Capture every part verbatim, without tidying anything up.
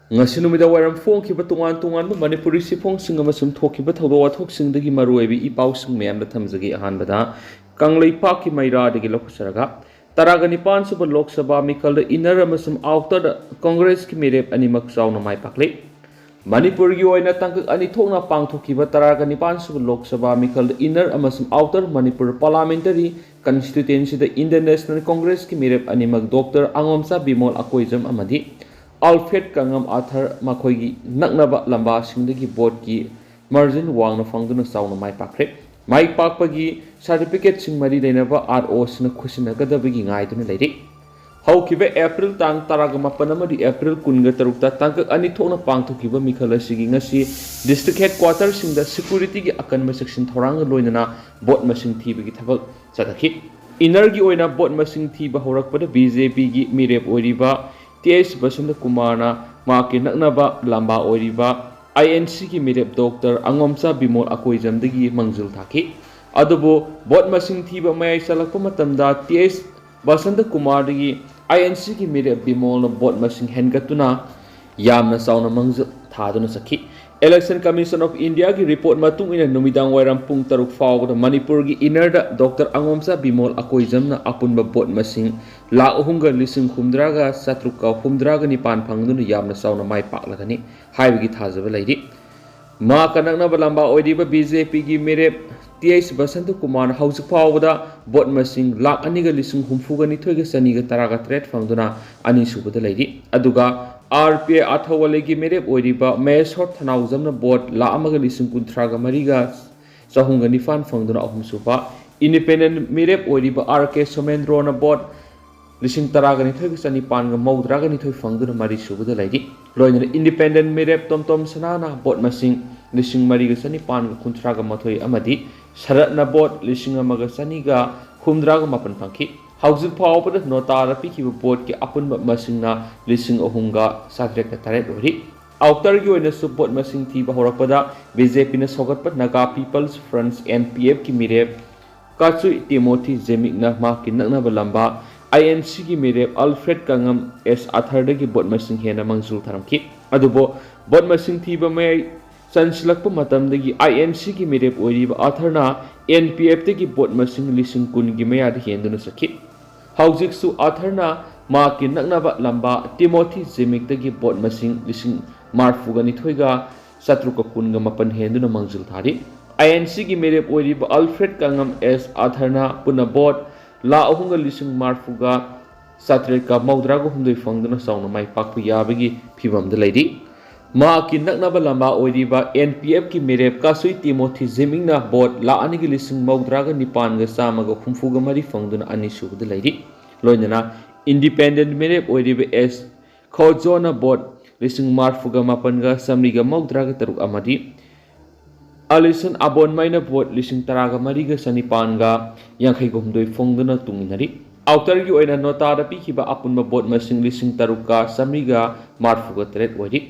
ꯉꯁꯤ ꯅꯨꯃꯤꯗꯥꯡ ꯋꯥꯏꯔꯝ ꯐꯣꯡꯈꯤꯕ ꯇꯣꯉꯥꯟ ꯇꯣꯉꯥꯟꯕ ꯃꯅꯤꯄꯨꯔꯤ ꯆꯦꯐꯣꯡꯁꯤꯡ ꯑꯃꯁꯨꯡ ꯊꯣꯛꯈꯤꯕ ꯊꯧꯗꯣꯛ ꯋꯥꯊꯣꯛꯁꯤꯡꯗꯒꯤ ꯃꯔꯨꯑꯣꯏꯕ ꯏ ꯄꯥꯎꯁꯤꯡ ꯃꯌꯥꯝꯗ ꯊꯝꯖꯒꯦ꯫ ꯑꯍꯥꯟꯕꯗ ꯀꯪꯂꯩꯄꯥꯛꯀꯤ ꯃꯩꯔꯥꯗꯒꯤ ꯂꯧꯈꯠꯆꯔꯒ, ꯇꯔꯥꯒ ꯅꯤꯄꯥꯟ ꯁꯨꯕ ꯂꯣꯛ ꯁꯚꯥ ꯃꯤꯈꯜꯗ ꯏꯟꯅꯔ ꯑꯃꯁꯨꯡ ꯑꯥꯎꯇꯔꯗ ꯀꯪꯒ꯭ꯔꯦꯁꯀꯤ ꯃꯤꯔꯦꯞ ꯑꯅꯤꯃꯛ ꯆꯥꯎꯅ ꯃꯥꯏ ꯄꯥꯛꯂꯦ꯫ ꯃꯅꯤꯄꯨꯔꯒꯤ ꯑꯣꯏꯅ ꯇꯥꯡꯀꯛ ꯑꯅꯤ ꯊꯣꯛꯅ ꯄꯥꯡꯊꯣꯛꯈꯤꯕ ꯇꯔꯥꯒ ꯅꯤꯄꯥꯟ ꯁꯨꯕ ꯂꯣꯛ ꯁꯚꯥ ꯃꯤꯈꯜꯗ ꯏꯟꯅꯔ ꯑꯃꯁꯨꯡ ꯑꯥꯎꯇꯔ ꯃꯅꯤꯄꯨꯔ ꯄꯥꯔꯂꯥꯃꯦꯟꯇꯔꯤ ꯀꯟꯁꯇꯤꯇ꯭ꯋꯦꯟꯁꯤꯗ ꯏꯟꯗꯤꯌꯟ ꯅꯦꯁꯅꯦꯜ ꯀꯪꯒ꯭ꯔꯦꯁꯀꯤ ꯃꯤꯔꯦꯞ ꯑꯅꯤꯃꯛ ꯗꯣꯛꯇꯔ ꯑꯉꯣꯝꯆꯥ ꯕꯤꯃꯣꯜ ꯑꯀꯣꯏꯖꯝ ꯑꯃꯗꯤ ꯑꯜꯐ꯭ꯔꯦꯗ ꯀꯉꯝ ꯑꯥꯊꯔ ꯃꯈꯣꯏꯒꯤ ꯅꯛꯅꯕ ꯂꯝꯕꯥꯁꯤꯡꯗꯒꯤ ꯚꯣꯠꯀꯤ ꯃꯥꯔꯖꯤꯟ ꯋꯥꯡꯅ ꯐꯪꯗꯨꯅ ꯆꯥꯎꯅ ꯃꯥꯏ ꯄꯥꯛꯈ꯭ꯔꯦ꯫ ꯃꯥꯏ ꯄꯥꯛꯄꯒꯤ ꯁꯥꯔꯇꯤꯐꯤꯀꯦꯠꯁꯤꯡ ꯃꯔꯤ ꯂꯩꯅꯕ ꯑꯥꯔ ꯑꯣꯁꯤꯡꯅ ꯈꯨꯠꯁꯤꯟꯅꯒꯗꯕꯒꯤ ꯉꯥꯏꯗꯨꯅ ꯂꯩꯔꯤ꯫ ꯍꯧꯈꯤꯕ ꯑꯦꯄ꯭ꯔꯤꯜ ꯇꯥꯡ ꯇꯔꯥꯒ ꯃꯥꯄꯟ ꯑꯃꯗꯤ ꯑꯦꯄ꯭ꯔꯤꯜ ꯀꯨꯟꯒ ꯇꯔꯨꯛꯇ ꯇꯥꯡꯀꯛ ꯑꯅꯤ ꯊꯣꯛꯅ ꯄꯥꯡꯊꯣꯛꯈꯤꯕ ꯃꯤꯈꯜ ꯑꯁꯤꯒꯤ ꯉꯁꯤ ꯗꯤꯁꯇ꯭ꯔꯤꯛ ꯍꯦꯗꯀ꯭ꯋꯥꯇꯔꯁꯤꯡꯗ ꯁꯦꯀ꯭ꯌꯨꯔꯤꯇꯤꯒꯤ ꯑꯀꯟꯕ ꯆꯦꯛꯁꯤꯟ ꯊꯧꯔꯥꯡꯒ ꯂꯣꯏꯅꯅ ꯚꯣꯠ ꯃꯁꯤꯡ ꯊꯤꯕꯒꯤ ꯊꯕꯛ ꯆꯠꯊꯈꯤ꯫ ꯏꯟꯅꯔꯒꯤ ꯑꯣꯏꯅ ꯚꯣꯠ ꯃꯁꯤꯡ ꯊꯤꯕ ꯍꯧꯔꯛꯄꯗ ꯕꯤ ꯖꯦ ꯄꯤꯒꯤ ꯃꯤꯔꯦꯞ ꯑꯣꯏꯔꯤꯕ ꯇꯤ ꯑꯩꯆ ꯕꯁꯟꯇ ꯀꯨꯃꯥꯔꯅ ꯃꯍꯥꯛꯀꯤ ꯅꯛꯅꯕ ꯂꯝꯕꯥ ꯑꯣꯏꯔꯤꯕ ꯑꯥꯏ ꯑꯦꯟ ꯁꯤꯒꯤ ꯃꯤꯔꯦꯞ ꯗꯣꯛꯇꯔ ꯑꯉꯣꯝꯆꯥ ꯕꯤꯃꯣꯜ ꯑꯀꯣꯏꯖꯝꯗꯒꯤ ꯃꯥꯡꯖꯤꯜ ꯊꯥꯈꯤ꯫ ꯑꯗꯨꯕꯨ ꯚꯣꯠ ꯃꯁꯤꯡ ꯊꯤꯕ ꯃꯌꯥꯏ ꯆꯜꯂꯛꯄ ꯃꯇꯝꯗ ꯇꯤ ꯑꯩꯆ ꯕꯁꯟꯇ ꯀꯨꯃꯥꯔꯗꯒꯤ ꯑꯥꯏ ꯑꯦꯟ ꯁꯤꯒꯤ ꯃꯤꯔꯦꯞ ꯕꯤꯃꯣꯜꯅ ꯚꯣꯠ ꯃꯁꯤꯡ ꯍꯦꯟꯒꯠꯇꯨꯅ ꯌꯥꯝꯅ ꯆꯥꯎꯅ ꯃꯥꯡꯖꯤꯜ ꯊꯥꯗꯨꯅ ꯆꯠꯈꯤ꯫ Election Commission of Indiaꯒꯤ ꯔꯤꯄꯣꯔꯠ ꯃꯇꯨꯡ ꯏꯟꯅ ꯅꯨꯃꯤꯗꯥꯡ ꯋꯥꯏꯔꯝ ꯄꯨꯡ ꯇꯔꯨꯛ ꯐꯥꯎꯕꯗ ꯃꯅꯤꯄꯨꯔꯒꯤ ꯏꯟꯅꯔꯗ ꯗꯣꯛꯇꯔ ꯑꯉꯣꯝꯆꯥ ꯕꯤꯃꯣꯜ ꯑꯀꯣꯏꯖꯝꯅ ꯑꯄꯨꯟꯕ ꯚꯣꯠ ꯃꯁꯤꯡ ꯂꯥꯈ ꯑꯍꯨꯝꯒ ꯂꯤꯁꯤꯡ ꯍꯨꯝꯗ꯭ꯔꯥꯒ ꯆꯥꯇ꯭ꯔꯨꯛꯀ ꯍꯨꯝꯗ꯭ꯔꯥꯒ ꯅꯤꯄꯥꯟ ꯐꯪꯗꯨꯅ ꯌꯥꯝꯅ ꯆꯥꯎꯅ ꯃꯥꯏ ꯄꯥꯛꯂꯒꯅꯤ ꯍꯥꯏꯕꯒꯤ ꯊꯥꯖꯕ ꯂꯩꯔꯤ꯫ ꯃꯍꯥꯛꯀ ꯅꯛꯅꯕ ꯂꯝꯕꯥ ꯑꯣꯏꯔꯤꯕ ꯕꯤ ꯖꯦ ꯄꯤꯒꯤ ꯃꯤꯔꯦꯞ ꯇꯤ ꯑꯩꯆ ꯕꯁꯟꯇ ꯀꯨꯃꯥꯔꯅ ꯍꯧꯖꯤꯛ ꯐꯥꯎꯕꯗ ꯚꯣꯠ ꯃꯁꯤꯡ ꯂꯥꯈ ꯑꯅꯤꯒ ꯂꯤꯁꯤꯡ ꯍꯨꯝꯐꯨꯒ ꯅꯤꯊꯣꯏꯒ ꯆꯅꯤꯒ ꯇꯔꯥꯒ ꯇꯔꯦꯠ ꯐꯪꯗꯨꯅ ꯑꯅꯤꯁꯨꯕꯗ ꯂꯩꯔꯤ꯫ ꯑꯗꯨꯒ ꯑꯥꯔ ꯄꯤ ꯑꯥꯏ ꯑꯊꯧꯋꯥꯂꯩꯒꯤ ꯃꯤꯔꯦꯞ ꯑꯣꯏꯔꯤꯕ ꯃꯍꯦꯁꯣꯔ ꯊꯅꯥꯎꯖꯝꯅ ꯚꯣꯠ ꯂꯥꯈ ꯑꯃꯒ ꯂꯤꯁꯤꯡ ꯀꯨꯟꯊ꯭ꯔꯥꯒ ꯃꯔꯤꯒ ꯆꯍꯨꯝꯒ ꯅꯤꯄꯥꯟ ꯐꯪꯗꯨꯅ ꯑꯍꯨꯝꯁꯨꯕ, ꯏꯟꯗꯤꯄꯦꯟꯗꯦꯟ ꯃꯤꯔꯦꯞ ꯑꯣꯏꯔꯤꯕ ꯑꯥꯔ ꯀꯦ ꯁꯣꯃꯦꯟꯗ꯭ꯔꯣꯅ ꯚꯣꯠ ꯂꯤꯁꯤꯡ ꯇꯔꯥꯒ ꯅꯤꯊꯣꯏꯒ ꯆꯅꯤꯄꯥꯟꯒ ꯃꯧꯗ꯭ꯔꯥꯒ ꯅꯤꯊꯣꯏ ꯐꯪꯗꯨꯅ ꯃꯔꯤꯁꯨꯕꯗ ꯂꯩꯔꯤ꯫ ꯂꯣꯏꯅꯅ ꯏꯟꯗꯤꯄꯦꯟꯗꯦꯟ ꯃꯤꯔꯦꯞ ꯇꯣꯝꯇꯣꯝ ꯁꯅꯥꯅ ꯚꯣꯠ ꯃꯁꯤꯡ ꯂꯤꯁꯤꯡ ꯃꯔꯤꯒ ꯆꯅꯤꯄꯥꯟꯒ ꯀꯨꯟꯊ꯭ꯔꯥꯒ ꯃꯥꯊꯣꯏ ꯑꯃꯗꯤ ꯁꯔꯠꯅ ꯚꯣꯠ ꯂꯤꯁꯤꯡ ꯑꯃꯒ ꯆꯅꯤꯒ ꯍꯨꯝꯗ꯭ꯔꯥꯒ ꯃꯥꯄꯟ ꯐꯪꯈꯤ꯫ ꯍꯧꯖꯤꯛ ꯐꯥꯎꯕꯗ ꯅꯣꯇꯥꯗ ꯄꯤꯈꯤꯕ ꯚꯣꯠꯀꯤ ꯑꯄꯨꯟꯕ ꯃꯁꯤꯡꯅ ꯂꯤꯁꯤꯡ ꯑꯍꯨꯝꯒ ꯆꯥꯇ꯭ꯔꯦꯠꯀ ꯇꯔꯦꯠ ꯑꯣꯏꯔꯤ꯫ ꯑꯥꯎꯇꯔꯒꯤ ꯑꯣꯏꯅꯁꯨ ꯚꯣꯠ ꯃꯁꯤꯡ ꯊꯤꯕ ꯍꯧꯔꯛꯄꯗ ꯕꯤ ꯖꯦ ꯄꯤꯅ ꯁꯧꯒꯠꯄ Naga peoples front, N P ꯑꯦꯐꯀꯤ ꯃꯤꯔꯦꯞ ꯀꯥꯆꯨꯏ ꯇꯤꯃꯣꯊꯤ ꯖꯦꯃꯤꯛꯅ ꯃꯍꯥꯛꯀꯤ ꯅꯛꯅꯕ ꯂꯝꯕꯥ ꯑꯥꯏ ꯑꯦꯟ ꯁꯤꯒꯤ ꯃꯤꯔꯦꯞ ꯑꯜꯐ꯭ꯔꯦꯗ ꯀꯉꯝ ꯑꯦꯁ ꯑꯥꯊꯔꯗꯒꯤ ꯚꯣꯠ ꯃꯁꯤꯡ ꯍꯦꯟꯅ ꯃꯥꯡꯖꯤꯜ ꯊꯥꯔꯝꯈꯤ꯫ ꯑꯗꯨꯕꯨ ꯚꯣꯠ ꯃꯁꯤꯡ ꯊꯤꯕ ꯃꯌꯥꯏ ꯆꯟꯁꯤꯜꯂꯛꯄ ꯃꯇꯝꯗꯒꯤ ꯑꯥꯏ ꯑꯦꯟ ꯁꯤꯒꯤ ꯃꯤꯔꯦꯞ ꯑꯣꯏꯔꯤꯕ ꯑꯥꯊꯔꯅ ꯑꯦꯟ ꯄꯤ ꯑꯦꯐꯇꯒꯤ ꯚꯣꯠ ꯃꯁꯤꯡ ꯂꯤꯁꯤꯡ ꯀꯨꯟꯒꯤ ꯃꯌꯥꯗ ꯍꯦꯟꯗꯨꯅ ꯆꯠꯈꯤ꯫ ꯍꯧꯖꯤꯛꯁꯨ ꯑꯥꯊꯔꯅ ꯃꯍꯥꯛꯀꯤ ꯅꯛꯅꯕ ꯂꯝꯕꯥ ꯇꯤꯃꯣꯊꯤ ꯖꯤꯃꯤꯛꯇꯒꯤ ꯚꯣꯠ ꯃꯁꯤꯡ ꯂꯤꯁꯤꯡ ꯃꯔꯐꯨꯒ ꯅꯤꯊꯣꯏꯒ ꯆꯥꯇ꯭ꯔꯨꯛꯀ ꯀꯨꯟꯒ ꯃꯥꯄꯟ ꯍꯦꯟꯗꯨꯅ ꯃꯥꯡꯖꯤꯜ ꯊꯥꯔꯤ꯫ ꯑꯥꯏ ꯑꯦꯟ ꯁꯤꯒꯤ ꯃꯤꯔꯦꯞ ꯑꯣꯏꯔꯤꯕ ꯑꯜꯐ꯭ꯔꯦꯗ ꯀꯉꯝ ꯑꯦꯁ ꯑꯥꯊꯔꯅ ꯄꯨꯟꯅ ꯚꯣꯠ ꯂꯥꯈ ꯑꯍꯨꯝꯒ ꯂꯤꯁꯤꯡ ꯃꯔꯐꯨꯒ ꯆꯥꯇ꯭ꯔꯦꯠꯀ ꯃꯧꯗ꯭ꯔꯥꯒ ꯍꯨꯝꯗꯣꯏ ꯐꯪꯗꯨꯅ ꯆꯥꯎꯅ ꯃꯥꯏ ꯄꯥꯛꯄ ꯌꯥꯕꯒꯤ ꯐꯤꯚꯝꯗ ꯂꯩꯔꯤ꯫ ꯃꯍꯥꯛꯀꯤ ꯅꯛꯅꯕ ꯂꯝꯕꯥ ꯑꯣꯏꯔꯤꯕ ꯑꯦꯟ ꯄꯤ ꯑꯦꯐꯀꯤ ꯃꯤꯔꯦꯞ ꯀꯥꯁꯨꯏ ꯇꯤꯃꯣꯊꯤ ꯖꯤꯃꯤꯡꯅ ꯚꯣꯠ ꯂꯥꯈ ꯑꯅꯤꯒ ꯂꯤꯁꯤꯡ ꯃꯧꯗ꯭ꯔꯥꯒ ꯅꯤꯄꯥꯟꯒ ꯆꯥꯝꯃꯒ ꯍꯨꯝꯐꯨꯒ ꯃꯔꯤ ꯐꯪꯗꯨꯅ ꯑꯅꯤꯁꯨꯕꯗ ꯂꯩꯔꯤ꯫ ꯂꯣꯏꯅꯅ ꯏꯟꯗꯤꯄꯦꯟꯗꯦꯟꯠ ꯃꯤꯔꯦꯞ ꯑꯣꯏꯔꯤꯕ ꯑꯦꯁ ꯈꯣꯖꯣꯅ ꯚꯣꯠ ꯂꯤꯁꯤꯡ ꯃꯔꯐꯨꯒ ꯃꯥꯄꯟꯒ ꯆꯥꯃꯔꯤꯒ ꯃꯧꯗ꯭ꯔꯥꯒ ꯇꯔꯨꯛ ꯑꯃꯗꯤ ꯑꯂꯤꯁꯟ ꯑꯕꯣꯟꯃꯩꯅ ꯚꯣꯠ ꯂꯤꯁꯤꯡ ꯇꯔꯥꯒ ꯃꯔꯤꯒ ꯆꯅꯤꯄꯥꯟꯒ ꯌꯥꯡꯈꯩꯒ ꯍꯨꯝꯗꯣꯏ ꯐꯪꯗꯨꯅ ꯇꯨꯡ ꯏꯟꯅꯔꯤ꯫ ꯑꯥꯎꯇꯔꯒꯤ ꯑꯣꯏꯅ ꯅꯣꯇꯥꯗ ꯄꯤꯈꯤꯕ ꯑꯄꯨꯟꯕ ꯚꯣꯠ ꯃꯁꯤꯡ ꯂꯤꯁꯤꯡ ꯇꯔꯨꯛꯀ ꯆꯥꯃꯔꯤꯒ ꯃꯔꯐꯨꯒ ꯇꯔꯦꯠ ꯑꯣꯏꯔꯤ꯫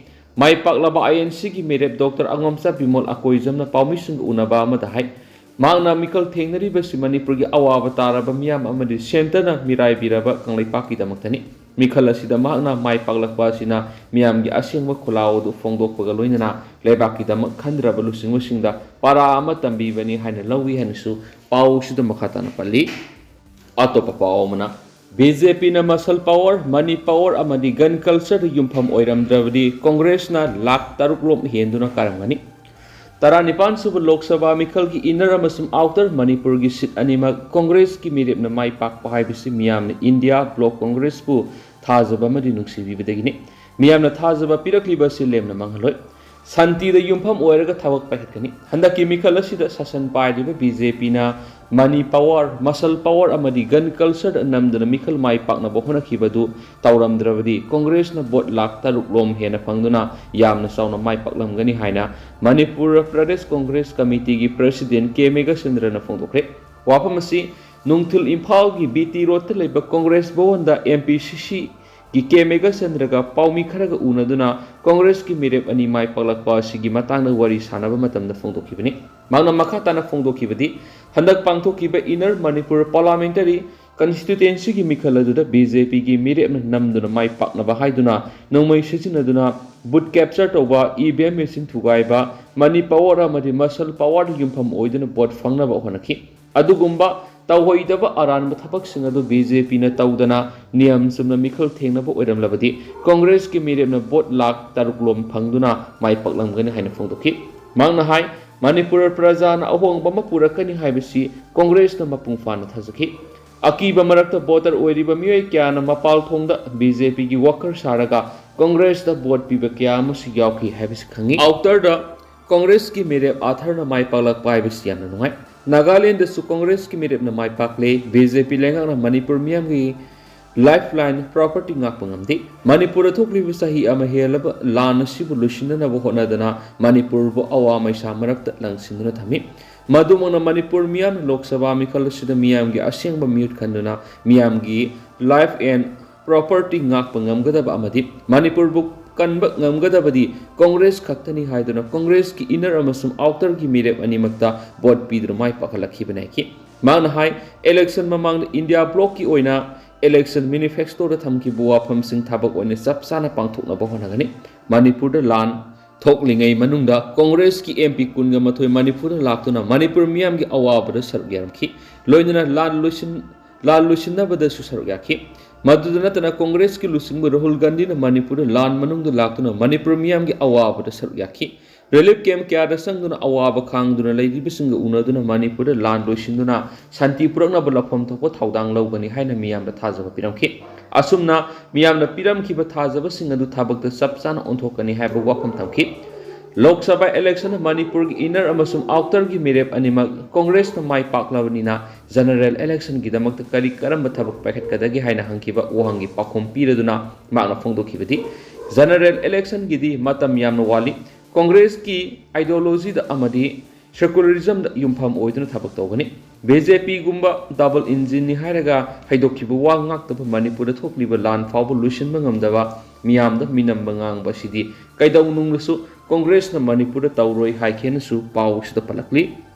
ꯃꯥꯏ ꯄꯥꯛꯂꯕ ꯑꯥꯏ ꯑꯦꯟ ꯁꯤꯒꯤ ꯃꯤꯔꯦꯞ ꯗꯣꯛꯇꯔ ꯑꯉꯣꯝꯆꯥ ꯕꯤꯃꯣꯜ ꯑꯀꯣꯏꯖꯝꯅ ꯄꯥꯎꯃꯤꯁꯤꯡꯒ ꯎꯅꯕ ꯑꯃꯗ ꯍꯥꯏ, ꯃꯍꯥꯛꯅ ꯃꯤꯈꯜ ꯊꯦꯡꯅꯔꯤꯕꯁꯤ ꯃꯅꯤꯄꯨꯔꯒꯤ ꯑꯋꯥꯕ ꯇꯥꯔꯕ ꯃꯤꯌꯥꯝ ꯑꯃꯗꯤ ꯁꯦꯟꯇꯔꯅ ꯃꯤꯔꯥꯏꯕꯤꯔꯕ ꯀꯪꯂꯩꯄꯥꯛꯀꯤꯗꯃꯛꯇꯅꯤ꯫ ꯃꯤꯈꯜ ꯑꯁꯤꯗ ꯃꯍꯥꯛꯅ ꯃꯥꯏ ꯄꯥꯛꯂꯛꯄ ꯑꯁꯤꯅ ꯃꯤꯌꯥꯝꯒꯤ ꯑꯁꯦꯡꯕ ꯈꯨꯜꯂꯥꯎ ꯑꯗꯨ ꯐꯣꯡꯗꯣꯛꯄꯒ ꯂꯣꯏꯅꯅ ꯂꯩꯕꯥꯛꯀꯤꯗꯃꯛ ꯈꯟꯗ꯭ꯔꯕ ꯂꯨꯆꯤꯡꯕꯁꯤꯡꯗ ꯄꯔꯥ ꯑꯃ ꯇꯝꯕꯤꯕꯅꯤ ꯍꯥꯏꯅ ꯂꯧꯏ ꯍꯥꯏꯅꯁꯨ ꯄꯥꯎꯁꯤꯗ ꯃꯈꯥ ꯇꯥꯅ ꯄꯜꯂꯤ꯫ ꯑꯇꯣꯞꯄ ꯄꯥꯎ ꯑꯃꯅ, ꯕꯤ ꯖꯦ ꯄꯤꯅ muscle power, money power ꯑꯃꯗꯤ gun cultureꯗ ꯌꯨꯝꯐꯝ ꯑꯣꯏꯔꯝꯗ꯭ꯔꯕꯗꯤ ꯀꯣꯡꯒ꯭ꯔꯦꯁꯅ ꯂꯥꯈ ꯇꯔꯨꯛ ꯔꯣꯝ ꯍꯦꯟꯗꯨꯅ ꯀꯥꯔꯝꯒꯅꯤ꯫ ꯇꯔꯥꯅꯤꯄꯥꯟ ꯁꯨꯕ ꯂꯣꯛ ꯁꯚꯥ ꯃꯤꯈꯜꯒꯤ inner ꯑꯃꯁꯨꯡ outer ꯃꯅꯤꯄꯨꯔꯒꯤ seat ꯑꯅꯤꯃꯛ ꯀꯣꯡꯒ꯭ꯔꯦꯁꯀꯤ ꯃꯤꯔꯦꯞꯅ ꯃꯥꯏ ꯄꯥꯛꯄ ꯍꯥꯏꯕꯁꯤ ꯃꯤꯌꯥꯝꯅ India Bloc Congressꯄꯨ ꯊꯥꯖꯕ ꯑꯃꯗꯤ ꯅꯨꯡꯁꯤꯕꯤꯕꯗꯒꯤꯅꯤ꯫ ꯃꯤꯌꯥꯝꯅ ꯊꯥꯖꯕ ꯄꯤꯔꯛꯂꯤꯕ ꯑꯁꯤ ꯂꯦꯝꯅ ꯃꯥꯡꯍꯜꯂꯣꯏ꯫ ꯁꯥꯟꯇꯤꯗ ꯌꯨꯝꯐꯝ ꯑꯣꯏꯔꯒ ꯊꯕꯛ ꯄꯥꯏꯈꯠꯀꯅꯤ꯫ ꯍꯟꯗꯛꯀꯤ ꯃꯤꯈꯜ ꯑꯁꯤꯗ ꯁꯥꯁꯟ ꯄꯥꯏꯔꯤꯕ ꯕꯤ ꯖꯦ ꯄꯤꯅ money power, muscle power ꯑꯃꯗꯤ gun cultureꯗ ꯅꯝꯗꯨꯅ ꯃꯤꯈꯜ ꯃꯥꯏ ꯄꯥꯛꯅꯕ ꯍꯣꯠꯅꯈꯤꯕꯗꯨ ꯇꯧꯔꯝꯗ꯭ꯔꯕꯗꯤ ꯀꯣꯡꯒ꯭ꯔꯦꯁꯅ ꯚꯣꯠ ꯂꯥꯈ ꯇꯔꯨꯛ ꯂꯣꯝ ꯍꯦꯟꯅ ꯐꯪꯗꯨꯅ ꯌꯥꯝꯅ ꯆꯥꯎꯅ ꯃꯥꯏ ꯄꯥꯛꯂꯝꯒꯅꯤ ꯍꯥꯏꯅ ꯃꯅꯤꯄꯨꯔ ꯄ꯭ꯔꯗꯦꯁ ꯀꯣꯡꯒ꯭ꯔꯦꯁ ꯀꯃꯤꯇꯤꯒꯤ ꯄ꯭ꯔꯦꯁꯤꯗꯦꯟꯠ ꯀꯦ ꯃꯦꯘꯆꯟꯗ꯭ꯔꯅ ꯐꯣꯡꯗꯣꯛꯈ꯭ꯔꯦ꯫ ꯋꯥꯐꯝ ꯑꯁꯤ ꯅꯨꯡꯊꯤꯜ ꯏꯝꯐꯥꯜꯒꯤ ꯕꯤ ꯇꯤ ꯔꯣꯗꯇ ꯂꯩꯕ ꯀꯣꯡꯒ꯭ꯔꯦꯁ ꯚꯋꯟꯗ ꯑꯦꯝ ꯄꯤ ꯁꯤ ꯁꯤ ꯒꯤ ꯀꯦ ꯃꯦꯘꯆꯟꯗ꯭ꯔꯒ ꯄꯥꯎꯃꯤ ꯈꯔꯒ ꯎꯅꯗꯨꯅ ꯀꯣꯡꯒ꯭ꯔꯦꯁꯀꯤ ꯃꯤꯔꯦꯞ ꯑꯅꯤ ꯃꯥꯏ ꯄꯥꯛꯂꯛꯄ ꯑꯁꯤꯒꯤ ꯃꯇꯥꯡꯗ ꯋꯥꯔꯤ ꯁꯥꯟꯅꯕ ꯃꯇꯝꯗ ꯐꯣꯡꯗꯣꯛꯈꯤꯕꯅꯤ꯫ ꯃꯍꯥꯛꯅ ꯃꯈꯥ ꯇꯥꯅ ꯐꯣꯡꯗꯣꯛꯈꯤꯕꯗꯤ, ꯍꯟꯗꯛ ꯄꯥꯡꯊꯣꯛꯈꯤꯕ Inner Manipur Parliamentary Constituencyꯒꯤ ꯃꯤꯈꯜ ꯑꯗꯨꯗ BJPꯒꯤ ꯃꯤꯔꯦꯞꯅ ꯅꯝꯗꯨꯅ ꯃꯥꯏ ꯄꯥꯛꯅꯕ ꯍꯥꯏꯗꯨꯅ ꯅꯣꯡꯃꯩ ꯁꯤꯖꯤꯟꯅꯗꯨꯅ vote capture ꯇꯧꯕ, EVM machine ꯊꯨꯒꯥꯏꯕ, money power ꯑꯃꯗꯤ muscle powerꯗ ꯌꯨꯝꯐꯝ ꯑꯣꯏꯗꯨꯅ vote ꯐꯪꯅꯕ ꯍꯣꯠꯅꯈꯤ꯫ ꯑꯗꯨꯒꯨꯝꯕ ꯇꯧꯍꯩꯗꯕ ꯑꯔꯥꯟꯕ ꯊꯕꯛꯁꯤꯡ ꯑꯗꯨ BJPꯅ ꯇꯧꯗꯅ ꯅꯤꯌꯝ ꯆꯨꯝꯅ ꯃꯤꯈꯜ ꯊꯦꯡꯅꯕ ꯑꯣꯏꯔꯝꯂꯕꯗꯤ ꯀꯣꯡꯒ꯭ꯔꯦꯁꯀꯤ ꯃꯤꯔꯦꯞꯅ vote ꯂꯥꯈ ꯇꯔꯨꯛ ꯂꯣꯝ ꯐꯪꯗꯨꯅ ꯃꯥꯏ ꯄꯥꯛꯂꯝꯒꯅꯤ ꯍꯥꯏꯅ ꯐꯣꯡꯗꯣꯛꯈꯤ꯫ ꯃꯍꯥꯛꯅ ꯍꯥꯏ, ꯃꯅꯤꯄꯨꯔ ꯄ꯭ꯔꯖꯥꯅ ꯑꯍꯣꯡꯕ ꯑꯃ ꯄꯨꯔꯛꯀꯅꯤ ꯍꯥꯏꯕꯁꯤ ꯀꯣꯡꯒ꯭ꯔꯦꯁꯅ ꯃꯄꯨꯡ ꯐꯥꯅ ꯊꯥꯖꯈꯤ꯫ ꯑꯀꯤꯕ ꯃꯔꯛꯇ voter ꯑꯣꯏꯔꯤꯕ ꯃꯤꯑꯣꯏ ꯀꯌꯥꯅ ꯃꯄꯥꯜ ꯊꯣꯡꯗ BJPꯒꯤ worker ꯁꯥꯔꯒ ꯀꯣꯡꯒ꯭ꯔꯦꯁꯇ vote ꯄꯤꯕ ꯀꯌꯥ ꯑꯃꯁꯨ ꯌꯥꯎꯈꯤ ꯍꯥꯏꯕꯁꯤ ꯈꯪꯉꯤ꯫ Outerꯗ ꯀꯣꯡꯒ꯭ꯔꯦꯁꯀꯤ ꯃꯤꯔꯦꯞ ꯑꯥꯊꯔꯅ ꯃꯥꯏ ꯄꯥꯛꯂꯛꯄ ꯍꯥꯏꯕꯁꯤ ꯌꯥꯝꯅ ꯅꯨꯡꯉꯥꯏ꯫ ꯅꯥꯒꯥꯂꯦꯟꯗꯁꯨ ꯀꯣꯡꯒ꯭ꯔꯦꯁꯀꯤ ꯃꯤꯔꯦꯞꯅ ꯃꯥꯏ ꯄꯥꯛꯂꯦ꯫ BJP ꯂꯩꯉꯥꯛꯅ ꯃꯅꯤꯄꯨꯔ ꯃꯤꯌꯥꯝꯒꯤ lifeline property ꯉꯥꯛꯄ ꯉꯝꯗꯦ꯫ ꯃꯅꯤꯄꯨꯔꯗ ꯊꯣꯛꯂꯤꯕ ꯆꯍꯤ ꯑꯃ ꯍꯦꯜꯂꯕ ꯂꯥꯟ ꯑꯁꯤꯕꯨ ꯂꯣꯏꯁꯤꯟꯅꯅꯕ ꯍꯣꯠꯅꯗꯅ ꯃꯅꯤꯄꯨꯔꯕꯨ ꯑꯋꯥ ꯃꯩꯁꯥ ꯃꯔꯛꯇ ꯂꯪꯁꯤꯟꯗꯨꯅ ꯊꯝꯃꯤ꯫ ꯃꯗꯨꯃꯛꯅ ꯃꯅꯤꯄꯨꯔ ꯃꯤꯌꯥꯝꯅ ꯂꯣꯛ ꯁꯚꯥ ꯃꯤꯈꯜ ꯑꯁꯤꯗ ꯃꯤꯌꯥꯝꯒꯤ ꯑꯁꯦꯡꯕ ꯃꯤꯍꯨꯠ ꯈꯟꯗꯨꯅ ꯃꯤꯌꯥꯝꯒꯤ life and property ꯉꯥꯛꯄ ꯉꯝꯒꯗꯕ ꯑꯃꯗꯤ ꯃꯅꯤꯄꯨꯔꯕꯨ ꯀꯟꯕ ꯉꯝꯒꯗꯕꯗꯤ ꯀꯣꯡꯒ꯭ꯔꯦꯁ ꯈꯛꯇꯅꯤ ꯍꯥꯏꯗꯨꯅ ꯀꯣꯡꯒ꯭ꯔꯦꯁꯀꯤ inner ꯑꯃꯁꯨꯡ outerꯒꯤ ꯃꯤꯔꯦꯞ ꯑꯅꯤꯃꯛꯇ vote ꯄꯤꯗꯨꯅ ꯃꯥꯏ ꯄꯥꯛꯍꯜꯂꯛꯈꯤꯕꯅꯤ ꯍꯥꯏꯈꯤ꯫ ꯃꯍꯥꯛꯅ ꯍꯥꯏ, election ꯃꯃꯥꯡꯗ India Blocꯀꯤ ꯑꯣꯏꯅ election manifestoꯗ ꯊꯝꯈꯤꯕ ꯋꯥꯐꯝꯁꯤꯡ ꯊꯕꯛ ꯑꯣꯏꯅ ꯆꯞ ꯆꯥꯅ ꯄꯥꯡꯊꯣꯛꯅꯕ ꯍꯣꯠꯅꯒꯅꯤ꯫ ꯃꯅꯤꯄꯨꯔꯗ ꯂꯥꯟ ꯊꯣꯛꯂꯤꯉꯩ ꯃꯅꯨꯡꯗ ꯀꯣꯡꯒ꯭ꯔꯦꯁꯀꯤ MP ꯀꯨꯟꯒ ꯃꯥꯊꯣꯏ ꯃꯅꯤꯄꯨꯔꯗ ꯂꯥꯛꯇꯨꯅ ꯃꯅꯤꯄꯨꯔ ꯃꯤꯌꯥꯝꯒꯤ ꯑꯋꯥꯕꯗ ꯁꯔꯨꯛ ꯌꯥꯔꯝꯈꯤ꯫ ꯂꯣꯏꯅꯅ ꯂꯥꯟ ꯂꯣꯏꯁꯤꯟ-, ꯂꯥꯟ ꯂꯣꯏꯁꯤꯟꯅꯕꯗꯁꯨ ꯁꯔꯨꯛ ꯌꯥꯈꯤ꯫ ꯃꯗꯨꯗ ꯅꯠꯇꯅ ꯀꯣꯡꯒ꯭ꯔꯦꯁꯀꯤ ꯂꯨꯆꯤꯡꯕ ꯔꯥꯍꯨꯜ ꯒꯥꯟꯙꯤꯅ ꯃꯅꯤꯄꯨꯔꯗ ꯂꯥꯟ ꯃꯅꯨꯡꯗ ꯂꯥꯛꯇꯨꯅ ꯃꯅꯤꯄꯨꯔ ꯃꯤꯌꯥꯝꯒꯤ ꯑꯋꯥꯕꯗ ꯁꯔꯨꯛ ꯌꯥꯈꯤ꯫ Relief camp ꯀꯌꯥꯗ ꯆꯪꯗꯨꯅ ꯑꯋꯥꯕ ꯈꯥꯡꯗꯨꯅ ꯂꯩꯔꯤꯕꯁꯤꯡꯒ ꯎꯅꯗꯨꯅ ꯃꯅꯤꯄꯨꯔꯗ ꯂꯥꯟ ꯂꯣꯏꯁꯤꯟꯗꯨꯅ ꯁꯥꯟꯇꯤ ꯄꯨꯔꯛꯅꯕ ꯂꯧꯐꯝ ꯊꯣꯛꯄ ꯊꯧꯗꯥꯡ ꯂꯧꯒꯅꯤ ꯍꯥꯏꯅ ꯃꯤꯌꯥꯝꯗ ꯊꯥꯖꯕ ꯄꯤꯔꯝꯈꯤ꯫ ꯑꯁꯨꯝꯅ ꯃꯤꯌꯥꯝꯅ ꯄꯤꯔꯝꯈꯤꯕ ꯊꯥꯖꯕꯁꯤꯡ ꯑꯗꯨ ꯊꯕꯛꯇ ꯆꯞ ꯆꯥꯅ ꯑꯣꯟꯊꯣꯛꯀꯅꯤ ꯍꯥꯏꯕ ꯋꯥꯐꯝ ꯊꯝꯈꯤ꯫ ꯂꯣꯛ ꯁꯚꯥ election ꯃꯅꯤꯄꯨꯔꯒꯤ inner ꯑꯃꯁꯨꯡ outerꯒꯤ ꯃꯤꯔꯦꯞ ꯑꯅꯤꯃꯛ ꯀꯣꯡꯒ꯭ꯔꯦꯁꯅ ꯃꯥꯏ ꯄꯥꯛꯂꯕꯅꯤꯅ general electionꯒꯤꯗꯃꯛꯇ ꯀꯔꯤ ꯀꯔꯝꯕ ꯊꯕꯛ ꯄꯥꯏꯈꯠꯀꯗꯒꯦ ꯍꯥꯏꯅ ꯍꯪꯈꯤꯕ ꯋꯥꯍꯪꯒꯤ ꯄꯥꯎꯈꯨꯝ ꯄꯤꯔꯗꯨꯅ ꯃꯍꯥꯛꯅ ꯐꯣꯡꯗꯣꯛꯈꯤꯕꯗꯤ, general electionꯒꯤꯗꯤ ꯃꯇꯝ ꯌꯥꯝꯅ ꯋꯥꯠꯂꯤ꯫ ꯀꯣꯡꯒ꯭ꯔꯦꯁꯀꯤ ideologyꯗ ꯑꯃꯗꯤ secularismꯗ ꯌꯨꯝꯐꯝ ꯑꯣꯏꯗꯨꯅ ꯊꯕꯛ ꯇꯧꯒꯅꯤ꯫ BJPꯒꯨꯝꯕ double engineꯅꯤ ꯍꯥꯏꯔꯒ ꯍꯩꯗꯣꯛꯈꯤꯕ ꯋꯥ ꯉꯥꯛꯇꯕ ꯃꯅꯤꯄꯨꯔꯗ ꯊꯣꯛꯂꯤꯕ ꯂꯥꯟ ꯐꯥꯎꯕ ꯂꯣꯏꯁꯤꯟꯕ ꯉꯝꯗꯕ, ꯃꯤꯌꯥꯝꯗ ꯃꯤꯅꯝꯕ ꯉꯥꯡꯕ ꯑꯁꯤꯗꯤ ꯀꯩꯗꯧꯅꯨꯡꯗꯁꯨ ꯀꯣꯡꯒ꯭ꯔꯦꯁꯅ ꯃꯅꯤꯄꯨꯔꯗ ꯇꯧꯔꯣꯏ ꯍꯥꯏꯈꯤꯅꯁꯨ ꯄꯥꯎꯁꯤꯗ ꯄꯜꯂꯛꯂꯤ꯫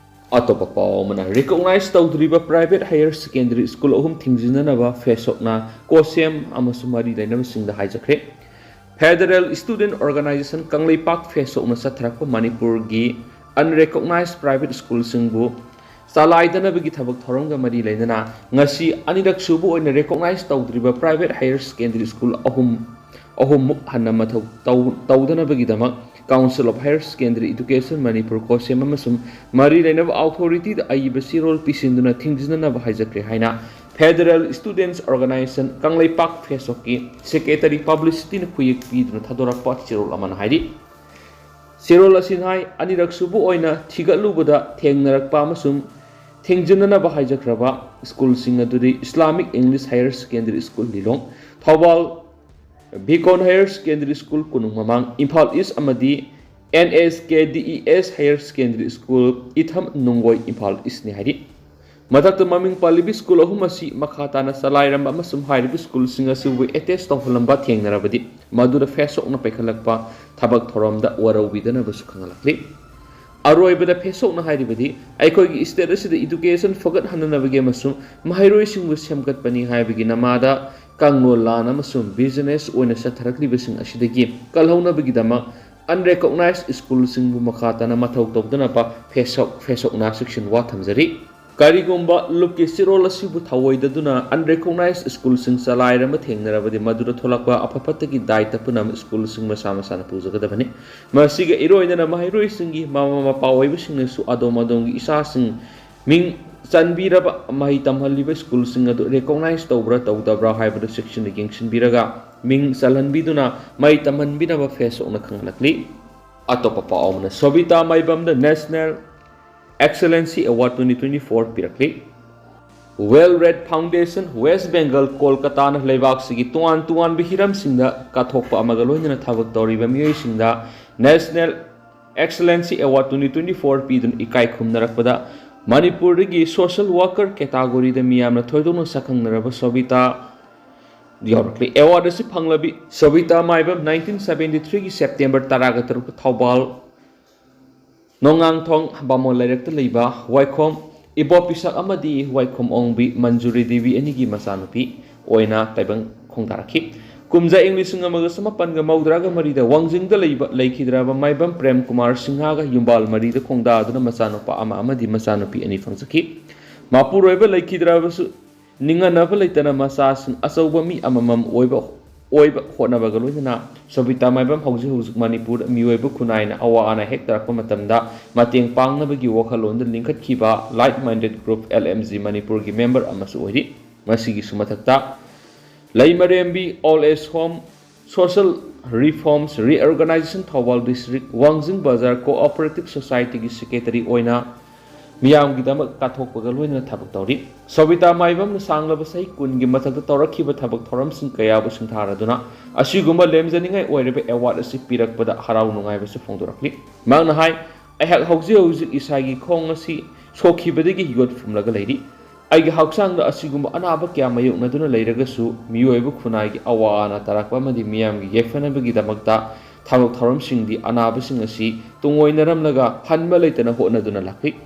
ꯑꯇꯣꯞꯄ ꯄꯥꯎ ꯑꯃꯅ, ꯔꯤꯀꯣꯛꯅꯥꯏꯖ ꯇꯧꯗ꯭ꯔꯤꯕ ꯄ꯭ꯔꯥꯏꯚꯦꯠ ꯍꯥꯌꯔ ꯁꯦꯀꯦꯟꯗꯔꯤ ꯁ꯭ꯀꯨꯜ ꯑꯍꯨꯝ ꯊꯤꯡꯖꯤꯟꯅꯅꯕ ꯐꯦꯁꯣꯛꯅ ꯀꯣꯁꯦꯝ ꯑꯃꯁꯨꯡ ꯃꯔꯤ ꯂꯩꯅꯕꯁꯤꯡꯗ ꯍꯥꯏꯖꯈ꯭ꯔꯦ꯫ ꯐꯦꯗꯔꯦꯜ ꯁ꯭ꯇꯨꯗꯦꯟꯠ ꯑꯣꯔꯒꯅꯥꯏꯖꯦꯁꯟ ꯀꯪꯂꯩꯄꯥꯛ ꯐꯦꯁꯣꯛꯅ ꯆꯠꯊꯔꯛꯄ ꯃꯅꯤꯄꯨꯔꯒꯤ ꯑꯟꯔꯦꯀꯣꯛꯅꯥꯏꯖ ꯄ꯭ꯔꯥꯏꯚꯦꯠ ꯁ꯭ꯀꯨꯜꯁꯤꯡꯕꯨ ꯆꯂꯥꯏꯗꯅꯕꯒꯤ ꯊꯕꯛ ꯊꯧꯔꯝꯒ ꯃꯔꯤ ꯂꯩꯅꯅ ꯉꯁꯤ ꯑꯅꯤꯔꯛ ꯁꯨꯕ ꯑꯣꯏꯅ recognise ꯇꯧꯗ꯭ꯔꯤꯕ private higher secondary school ꯑꯍꯨꯝ ꯑꯍꯨꯝꯃꯨꯛ ꯍꯟꯅ ꯃꯊꯧ ꯇꯧ- ꯇꯧꯗꯅꯕꯒꯤꯗꯃꯛ Council of Higher Secondary Education Manipur, ꯀꯣꯁꯦꯝ ꯑꯃꯁꯨꯡ ꯃꯔꯤ ꯂꯩꯅꯕ ꯑꯣꯊꯣꯔꯤꯇꯤꯗ ꯑꯏꯕ ꯆꯦꯔꯣꯜ ꯄꯤꯁꯤꯟꯗꯨꯅ ꯊꯤꯡꯖꯤꯟꯅꯅꯕ ꯍꯥꯏꯖꯈ꯭ꯔꯦ ꯍꯥꯏꯅ ꯐꯦꯗꯔꯦꯜ ꯁ꯭ꯇꯨꯗꯦꯟꯠꯁ ꯑꯣꯔꯒꯅꯥꯏꯖꯦꯁꯟ ꯀꯪꯂꯩꯄꯥꯛ ꯐꯦꯁꯣꯛꯀꯤ ꯁꯦꯀ꯭ꯔꯦꯇꯔꯤ ꯄꯕ꯭ꯂꯤꯁꯤꯇꯤꯅ ꯈꯨꯌꯦꯛ ꯄꯤꯗꯨꯅ ꯊꯥꯗꯣꯔꯛꯄ ꯆꯦꯔꯣꯜ ꯑꯃꯅ ꯍꯥꯏꯔꯤ꯫ ꯆꯦꯔꯣꯜ ꯑꯁꯤꯅ ꯍꯥꯏ, ꯑꯅꯤꯔꯛ ꯁꯨꯕ ꯑꯣꯏꯅ ꯊꯤꯒꯠꯂꯨꯕꯗ ꯊꯦꯡꯅꯔꯛꯄ ꯑꯃꯁꯨꯡ ꯊꯤꯡꯖꯤꯟꯅꯅꯕ ꯍꯥꯏꯖꯈ꯭ꯔꯕ ꯁ꯭ꯀꯨꯜꯁꯤꯡ ꯑꯗꯨꯗꯤ Islamic English Higher Secondary School ꯂꯤꯂꯣꯡ, Thoubal beacon Higher Secondary School ꯀꯣꯅꯨꯡ ꯃꯃꯥꯡ, ꯏꯝꯐꯥꯜ ꯏꯁ ꯑꯃꯗꯤ N S K D E S Higher Secondary School ꯏꯊꯝ ꯅꯨꯡꯒꯣꯏ Imphal ꯏꯁꯅꯤ ꯍꯥꯏꯔꯤ꯫ ꯃꯊꯛꯇ ꯃꯃꯤꯡ ꯄꯜꯂꯤꯕ ꯁ꯭ꯀꯨꯜ ꯑꯍꯨꯝ ꯑꯁꯤ ꯃꯈꯥ ꯇꯥꯅ ꯆꯂꯥꯏꯔꯝꯕ ꯑꯃꯁꯨꯡ ꯍꯥꯏꯔꯤꯕ ꯁ꯭ꯀꯨꯜꯁꯤꯡ ꯑꯁꯤꯕꯨ ꯑꯦꯇꯦꯁ ꯇꯧꯍꯜꯂꯝꯕ ꯊꯦꯡꯅꯔꯕꯗꯤ ꯃꯗꯨꯗ ꯐꯦꯁꯣꯛꯅ ꯄꯥꯏꯈꯠꯂꯛꯄ ꯊꯕꯛ ꯊꯧꯔꯝꯗ ꯋꯥꯔꯧꯕꯤꯗꯅꯕꯁꯨ ꯈꯪꯍꯜꯂꯛꯂꯤ꯫ ꯑꯔꯣꯏꯕꯗ ꯐꯦꯁꯣꯛꯅ ꯍꯥꯏꯔꯤꯕꯗꯤ ꯑꯩꯈꯣꯏꯒꯤ ꯁ꯭ꯇꯦꯠ ꯑꯁꯤꯗ ꯏꯗꯨꯀꯦꯁꯟ ꯐꯒꯠꯍꯟꯅꯅꯕꯒꯤ ꯑꯃꯁꯨꯡ ꯃꯍꯩꯔꯣꯏꯁꯤꯡꯕꯨ ꯁꯦꯝꯒꯠꯄꯅꯤ ꯍꯥꯏꯕꯒꯤ ꯅꯃꯥꯗ ꯀꯥꯡꯂꯣꯟ ꯂꯥꯟ ꯑꯃꯁꯨꯡ ꯕꯤꯖꯤꯅꯦꯁ ꯑꯣꯏꯅ ꯆꯠꯊꯔꯛꯂꯤꯕꯁꯤꯡ ꯑꯁꯤꯗꯒꯤ ꯀꯜꯍꯧꯅꯕꯒꯤꯗꯃꯛ ꯑꯟꯔꯦꯀꯣꯛꯅꯥꯏꯖ ꯁ꯭ꯀꯨꯜꯁꯤꯡꯕꯨ ꯃꯈꯥ ꯇꯥꯅ ꯃꯊꯧ ꯇꯧꯗꯅꯕ ꯐꯦꯁꯣꯛ ꯐꯦꯁꯣꯛꯅ ꯆꯦꯛꯁꯤꯟ ꯋꯥ ꯊꯝꯖꯔꯤ꯫ ꯀꯔꯤꯒꯨꯝꯕ ꯂꯨꯞꯀꯤ ꯆꯦꯔꯣꯜ ꯑꯁꯤꯕꯨ ꯊꯧꯑꯣꯏꯗꯗꯨꯅ ꯑꯟꯔꯦꯀꯣꯛꯅꯥꯏꯖ ꯁ꯭ꯀꯨꯜꯁꯤꯡ ꯆꯂꯥꯏꯔꯝꯕ ꯊꯦꯡꯅꯔꯕꯗꯤ ꯃꯗꯨꯗ ꯊꯣꯛꯂꯛꯄ ꯑꯐ ꯐꯠꯇꯒꯤ ꯗꯥꯏꯇ ꯄꯨꯝꯅꯃꯛ ꯁ꯭ꯀꯨꯜꯁꯤꯡ ꯃꯁꯥ ꯃꯁꯥꯅ ꯄꯨꯖꯒꯗꯕꯅꯤ꯫ ꯃꯁꯤꯒ ꯏꯔꯣꯏꯅꯅ ꯃꯍꯩꯔꯣꯏꯁꯤꯡꯒꯤ ꯃꯃꯥ ꯃꯄꯥ ꯑꯣꯏꯕꯁꯤꯡꯅꯁꯨ ꯑꯗꯣꯝ ꯑꯗꯣꯝꯒꯤ ꯏꯆꯥꯁꯤꯡ ꯃꯤꯡ ꯆꯟꯕꯤꯔꯕ ꯃꯍꯩ ꯇꯝꯍꯜꯂꯤꯕ ꯁ꯭ꯀꯨꯜꯁꯤꯡ ꯑꯗꯨ ꯔꯦꯀꯣꯛꯅꯥꯏꯖ ꯇꯧꯕ꯭ꯔꯥ ꯇꯧꯗꯕ꯭ꯔꯥ ꯍꯥꯏꯕꯗꯨ ꯆꯦꯛꯁꯤꯟꯅ ꯌꯦꯡꯁꯤꯟꯕꯤꯔꯒ ꯃꯤꯡ ꯆꯜꯍꯟꯕꯤꯗꯨꯅ ꯃꯍꯩ ꯇꯝꯍꯟꯕꯤꯅꯕ ꯐꯦꯁꯣꯛꯅ ꯈꯪꯍꯜꯂꯛꯂꯤ꯫ ꯑꯇꯣꯞꯄ ꯄꯥꯎ ꯑꯃꯅ, ꯁꯣꯕꯤꯇꯥ ꯃꯥꯏꯕꯝꯗ National Excellency Award twenty twenty-four ꯄꯤꯔꯛꯂꯤ꯫ Well Red Foundation, West Bengal, ꯀꯣꯜꯀꯇꯥꯅ ꯂꯩꯕꯥꯛꯁꯤꯒꯤ ꯇꯣꯉꯥꯟ ꯇꯣꯉꯥꯟꯕ ꯍꯤꯔꯝꯁꯤꯡꯗ ꯀꯠꯊꯣꯛꯄ ꯑꯃꯒ ꯂꯣꯏꯅꯅ ꯊꯕꯛ ꯇꯧꯔꯤꯕ ꯃꯤꯑꯣꯏꯁꯤꯡꯗ National Excellency Award twenty twenty-four ꯄꯤꯗꯨꯅ ꯏꯀꯥꯏ ꯈꯨꯝꯅꯔꯛꯄꯗ ꯃꯅꯤꯄꯨꯔꯗꯒꯤ social worker categoryꯗ ꯃꯤꯌꯥꯝꯅ ꯊꯣꯏꯗꯣꯛꯅ ꯁꯛꯈꯪꯅꯔꯕ ꯁꯣꯕꯤꯇꯥ ꯌꯥꯎꯔꯛꯂꯤ꯫ Award ꯑꯁꯤ ꯐꯪꯂꯕꯤ ꯁꯣꯕꯤꯇꯥ ꯃꯥꯏꯕꯝ nineteen seventy-threeꯒꯤ September ꯇꯔꯥꯒ ꯇꯔꯨꯛꯇ ꯊꯧꯕꯥꯜ ꯅꯣꯡꯉꯥꯡꯊꯣꯡ ꯕꯥꯃꯣꯟ ꯂꯩꯔꯛꯇ ꯂꯩꯕ ꯋꯥꯏꯈꯣꯝ ꯏꯕꯣꯄꯤꯁꯛ ꯑꯃꯗꯤ ꯋꯥꯏꯈꯣꯝ ꯑꯣꯡꯕꯤ ꯃꯟꯖꯨꯔꯤ ꯗꯦꯕꯤ ꯑꯅꯤꯒꯤ ꯃꯆꯥꯅꯨꯄꯤ ꯑꯣꯏꯅ ꯇꯥꯏꯕꯪ ꯈꯣꯡꯗꯥꯔꯛꯈꯤ꯫ ꯀꯨꯝꯖꯥ ꯏꯪ ꯂꯤꯁꯤꯡ ꯑꯃꯒ ꯆꯃꯥꯄꯟꯒ ꯃꯧꯗ꯭ꯔꯥꯒ ꯃꯔꯤꯗ ꯋꯥꯡꯖꯤꯡꯗ ꯂꯩꯕ ꯂꯩꯈꯤꯗ꯭ꯔꯕ ꯃꯥꯏꯕꯝ ꯄ꯭ꯔꯦꯝ ꯀꯨꯃꯥꯔ ꯁꯤꯡꯍꯒ ꯌꯨꯝꯕꯥꯜ ꯃꯔꯤꯗ ꯈꯣꯡꯗꯥꯗꯨꯅ ꯃꯆꯥꯅꯨꯄꯥ ꯑꯃ ꯑꯃꯗꯤ ꯃꯆꯥꯅꯨꯄꯤ ꯑꯅꯤ ꯐꯪꯖꯈꯤ꯫ ꯃꯄꯨꯔꯣꯏꯕ ꯂꯩꯈꯤꯗ꯭ꯔꯕꯁꯨ ꯅꯤꯡꯍꯟꯅꯕ ꯂꯩꯇꯅ ꯃꯆꯥꯁꯤꯡ ꯑꯆꯧꯕ ꯃꯤ ꯑꯃꯃꯝ ꯑꯣꯏꯕ ꯑꯣꯏꯕ ꯍꯣꯠꯅꯕꯒ ꯂꯣꯏꯅꯅ ꯁꯣꯕꯤꯇꯥ ꯃꯥꯏꯕꯝ ꯍꯧꯖꯤꯛ ꯍꯧꯖꯤꯛ ꯃꯅꯤꯄꯨꯔꯗ ꯃꯤꯑꯣꯏꯕ ꯈꯨꯟꯅꯥꯏꯅ ꯑꯋꯥ ꯑꯅꯥ ꯍꯦꯛ ꯇꯥꯔꯛꯄ ꯃꯇꯝꯗ ꯃꯇꯦꯡ ꯄꯥꯡꯅꯕꯒꯤ ꯋꯥꯈꯜꯂꯣꯟꯗ ꯂꯤꯡꯈꯠꯈꯤꯕ Like Minded Group, L M G, ꯃꯅꯤꯄꯨꯔꯒꯤ ꯃꯦꯝꯕꯔ ꯑꯃꯁꯨ ꯑꯣꯏꯔꯤ꯫ ꯃꯁꯤꯒꯤꯁꯨ ꯃꯊꯛꯇ ꯂꯩꯃꯔꯦꯝꯕꯤ Old Age Home, Social Reforms Reorganization, Thoubal District, ꯋꯥꯡꯖꯤꯡ ꯕꯖꯥꯔ Cooperative Society ꯒꯤ Secretary ꯑꯣꯏꯅ ꯃꯤꯌꯥꯝꯒꯤꯗꯃꯛ ꯀꯠꯊꯣꯛꯄꯒ ꯂꯣꯏꯅꯅ ꯊꯕꯛ ꯇꯧꯔꯤ꯫ ꯁꯣꯕꯤꯇꯥ ꯃꯥꯏꯕꯝꯅ ꯁꯥꯡꯂꯕ ꯆꯍꯤ ꯀꯨꯟꯒꯤ ꯃꯊꯛꯇ ꯇꯧꯔꯛꯈꯤꯕ ꯊꯕꯛ ꯊꯧꯔꯝꯁꯤꯡ ꯀꯌꯥꯕꯨ ꯁꯤꯡꯊꯥꯔꯗꯨꯅ ꯑꯁꯤꯒꯨꯝꯕ ꯂꯦꯝꯖꯅꯤꯡꯉꯥꯏ ꯑꯣꯏꯔꯕ award ꯑꯁꯤ ꯄꯤꯔꯛꯄꯗ ꯍꯔꯥꯎ ꯅꯨꯡꯉꯥꯏꯕꯁꯨ ꯐꯣꯡꯗꯣꯔꯛꯂꯤ꯫ ꯃꯍꯥꯛꯅ ꯍꯥꯏ, "ꯑꯩꯍꯥꯛ ꯍꯧꯖꯤꯛ ꯍꯧꯖꯤꯛ ꯏꯁꯥꯒꯤ ꯈꯣꯡ ꯑꯁꯤ ꯁꯣꯛꯈꯤꯕꯗꯒꯤ ꯌꯣꯠ ꯐꯨꯝꯂꯒ ꯂꯩꯔꯤ꯫ ꯑꯩꯒꯤ ꯍꯛꯆꯥꯡꯗ ꯑꯁꯤꯒꯨꯝꯕ ꯑꯅꯥꯕ ꯀꯌꯥ ꯃꯥꯌꯣꯛꯅꯗꯨꯅ ꯂꯩꯔꯒꯁꯨ ꯃꯤꯑꯣꯏꯕ ꯈꯨꯟꯅꯥꯏꯒꯤ ꯑꯋꯥ ꯑꯅꯥ ꯇꯥꯔꯛꯄ ꯑꯃꯗꯤ ꯃꯤꯌꯥꯝꯒꯤ ꯌꯥꯏꯐꯅꯕꯒꯤꯗꯃꯛꯇ ꯊꯕꯛ ꯊꯧꯔꯝꯁꯤꯡꯗꯤ ꯑꯅꯥꯕꯁꯤꯡ ꯑꯁꯤ ꯇꯨꯡꯑꯣꯏꯅꯔꯝꯂꯒ ꯍꯟꯕ ꯂꯩꯇꯅ ꯍꯣꯠꯅꯗꯨꯅ ꯂꯥꯛꯂꯤ꯫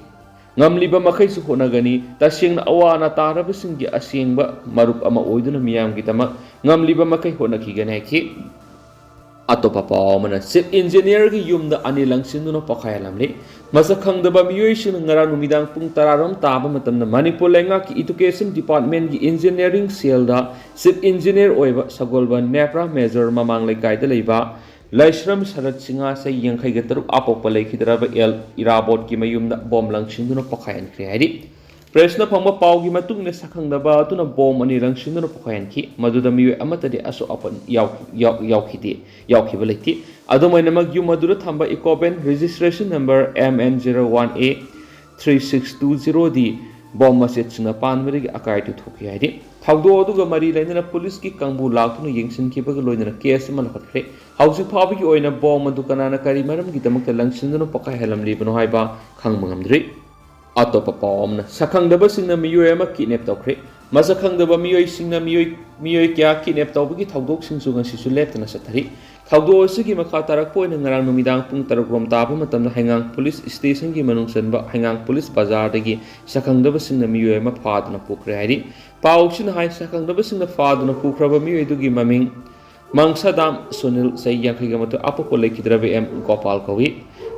ꯉꯝꯂꯤꯕ ꯃꯈꯩꯁꯨ ꯍꯣꯠꯅꯒꯅꯤ꯫ ꯇꯁꯦꯡꯅ ꯑꯋꯥ ꯑꯅꯥ ꯇꯥꯔꯕꯁꯤꯡꯒꯤ ꯑꯁꯦꯡꯕ ꯃꯔꯨꯞ ꯑꯃ ꯑꯣꯏꯗꯨꯅ ꯃꯤꯌꯥꯝꯒꯤꯗꯃꯛ ꯉꯝꯂꯤꯕ ꯃꯈꯩ ꯍꯣꯠꯅꯈꯤꯒꯅꯤ" ꯍꯥꯏꯈꯤ꯫ ꯑꯇꯣꯞꯄ ꯄꯥꯎ ꯑꯃꯅ, Chief Engineer ꯒꯤ ꯌꯨꯝꯗ ꯑꯅꯤ ꯂꯪꯁꯤꯟꯗꯨꯅ ꯄꯣꯈꯥꯏꯍꯜꯂꯝꯂꯤ꯫ ꯃꯁꯛ ꯈꯪꯗꯕ ꯃꯤꯑꯣꯏꯁꯤꯡꯅ ꯉꯔꯥꯡ ꯅꯨꯃꯤꯗꯥꯡ ꯄꯨꯡ ꯇꯔꯥꯔꯣꯝ ꯇꯥꯕ ꯃꯇꯝꯗ ꯃꯅꯤꯄꯨꯔ ꯂꯩꯉꯥꯛꯀꯤ Education Department ꯒꯤ Engineering Cell ꯗ Chief Engineer ꯑꯣꯏꯕ ꯁꯒꯣꯜꯕꯟ ꯅꯦꯄ꯭ꯔꯥ ꯃꯦꯖꯣꯔ ꯃꯃꯥꯡ ꯂꯩꯀꯥꯏꯗ ꯂꯩꯕ ꯂꯥꯏꯁ꯭ꯔꯝ ꯁꯔꯠ ꯁꯤꯡꯍ, ꯆꯍꯤ ꯌꯥꯡꯈꯩꯒ ꯇꯔꯨꯛ, ꯑꯄꯣꯛꯄ ꯂꯩꯈꯤꯗ꯭ꯔꯕ ꯑꯦꯜ ꯏꯔꯥꯕꯣꯠꯀꯤ ꯃꯌꯨꯝꯗ ꯕꯣꯝ ꯂꯪꯁꯤꯟꯗꯨꯅ ꯄꯣꯈꯥꯏꯍꯟꯈ꯭ꯔꯦ ꯍꯥꯏꯔꯤ꯫ Press ꯅ ꯐꯪꯕ ꯄꯥꯎꯒꯤ ꯃꯇꯨꯡ ꯏꯟꯅ, ꯁꯛꯈꯪꯗꯕ ꯑꯗꯨꯅ ꯕꯣꯝ ꯑꯅꯤ ꯂꯪꯁꯤꯟꯗꯨꯅ ꯄꯣꯈꯥꯏꯍꯟꯈꯤ꯫ ꯃꯗꯨꯗ ꯃꯤꯑꯣꯏ ꯑꯃꯠꯇꯗꯤ ꯑꯁꯣꯛ ꯑꯄꯟ ꯌꯥꯎ-, ꯌꯥꯎ-, ꯌꯥꯎꯈꯤꯗꯦ, ꯌꯥꯎꯈꯤꯕ ꯂꯩꯇꯦ꯫ ꯑꯗꯨꯝ ꯑꯣꯏꯅꯃꯛ, ꯌꯨꯝ ꯑꯗꯨꯗ ꯊꯝꯕ Ecovan registration number M N zero one A three six two zero D bomb ꯃꯆꯦꯠꯁꯤꯡꯅ ꯄꯥꯟꯕꯗꯒꯤ ꯑꯀꯥꯏ ꯑꯇꯣꯏ ꯊꯣꯛꯈꯤ ꯍꯥꯏꯔꯤ꯫ ꯊꯧꯗꯣꯛ ꯑꯗꯨꯒ ꯃꯔꯤ ꯂꯩꯅꯅ ꯄꯨꯂꯤꯁꯀꯤ ꯀꯥꯡꯕꯨ ꯂꯥꯛꯇꯨꯅ ꯌꯦꯡꯁꯤꯟꯈꯤꯕꯒ ꯂꯣꯏꯅꯅ case ꯑꯃ ꯂꯧꯈꯠꯈ꯭ꯔꯦ꯫ ꯍꯧꯖꯤꯛ ꯐꯥꯎꯕꯒꯤ ꯑꯣꯏꯅ ꯕꯣꯝ ꯑꯗꯨ ꯀꯅꯥꯅ ꯀꯔꯤ ꯃꯔꯝꯒꯤꯗꯃꯛꯇ ꯂꯪꯁꯤꯟꯗꯨꯅ ꯄꯣꯈꯥꯏꯍꯜꯂꯝꯂꯤꯕꯅꯣ ꯍꯥꯏꯕ ꯈꯪꯕ ꯉꯝꯗ꯭ꯔꯤ꯫ ꯑꯇꯣꯞꯄ ꯄꯥꯎ ꯑꯃꯅ, ꯁꯛꯈꯪꯗꯕꯁꯤꯡꯅ ꯃꯤꯑꯣꯏ ꯑꯃ kidnap ꯇꯧꯈ꯭ꯔꯦ꯫ ꯃꯁꯛ ꯈꯪꯗꯕ ꯃꯤꯑꯣꯏꯁꯤꯡꯅ ꯃꯤꯑꯣꯏ, ꯃꯤꯑꯣꯏ ꯀꯌꯥ kidnap ꯇꯧꯕꯒꯤ ꯊꯧꯗꯣꯛꯁꯤꯡꯁꯨ ꯉꯁꯤꯁꯨ ꯂꯦꯞꯇꯅ ꯆꯠꯊꯔꯤ꯫ ꯊꯧꯗꯣꯛ ꯑꯁꯤꯒꯤ ꯃꯈꯥ ꯇꯥꯔꯛꯄ ꯑꯣꯏꯅ ꯉꯔꯥꯡ ꯅꯨꯃꯤꯗꯥꯡ ꯄꯨꯡ ꯇꯔꯨꯛ ꯔꯣꯝ ꯇꯥꯕ ꯃꯇꯝꯗ ꯍꯩꯉꯥꯡ ꯄꯨꯂꯤꯁ ꯁ꯭ꯇꯦꯁꯟꯒꯤ ꯃꯅꯨꯡ ꯆꯟꯕ ꯍꯩꯉꯥꯡ ꯄꯨꯂꯤꯁ ꯕꯖꯥꯔꯗꯒꯤ ꯁꯛꯈꯪꯗꯕꯁꯤꯡꯅ ꯃꯤꯑꯣꯏ ꯑꯃ ꯐꯥꯗꯨꯅ ꯄꯨꯈ꯭ꯔꯦ ꯍꯥꯏꯔꯤ꯫ ꯄꯥꯎꯁꯤꯅ ꯍꯥꯏ, ꯁꯛꯈꯪꯗꯕꯁꯤꯡꯅ ꯐꯥꯗꯨꯅ ꯄꯨꯈ꯭ꯔꯕ ꯃꯤꯑꯣꯏꯗꯨꯒꯤ ꯃꯃꯤꯡ ꯃꯪꯁꯥꯗꯥꯝ ꯁꯨꯅꯤꯜ, ꯆꯍꯤ ꯌꯥꯡꯈꯩꯒ ꯃꯥꯊꯣꯏ, ꯑꯄꯣꯛꯄ ꯂꯩꯈꯤꯗ꯭ꯔꯕ ꯑꯦꯝ ꯒꯣꯄꯥꯜ ꯀꯧꯏ꯫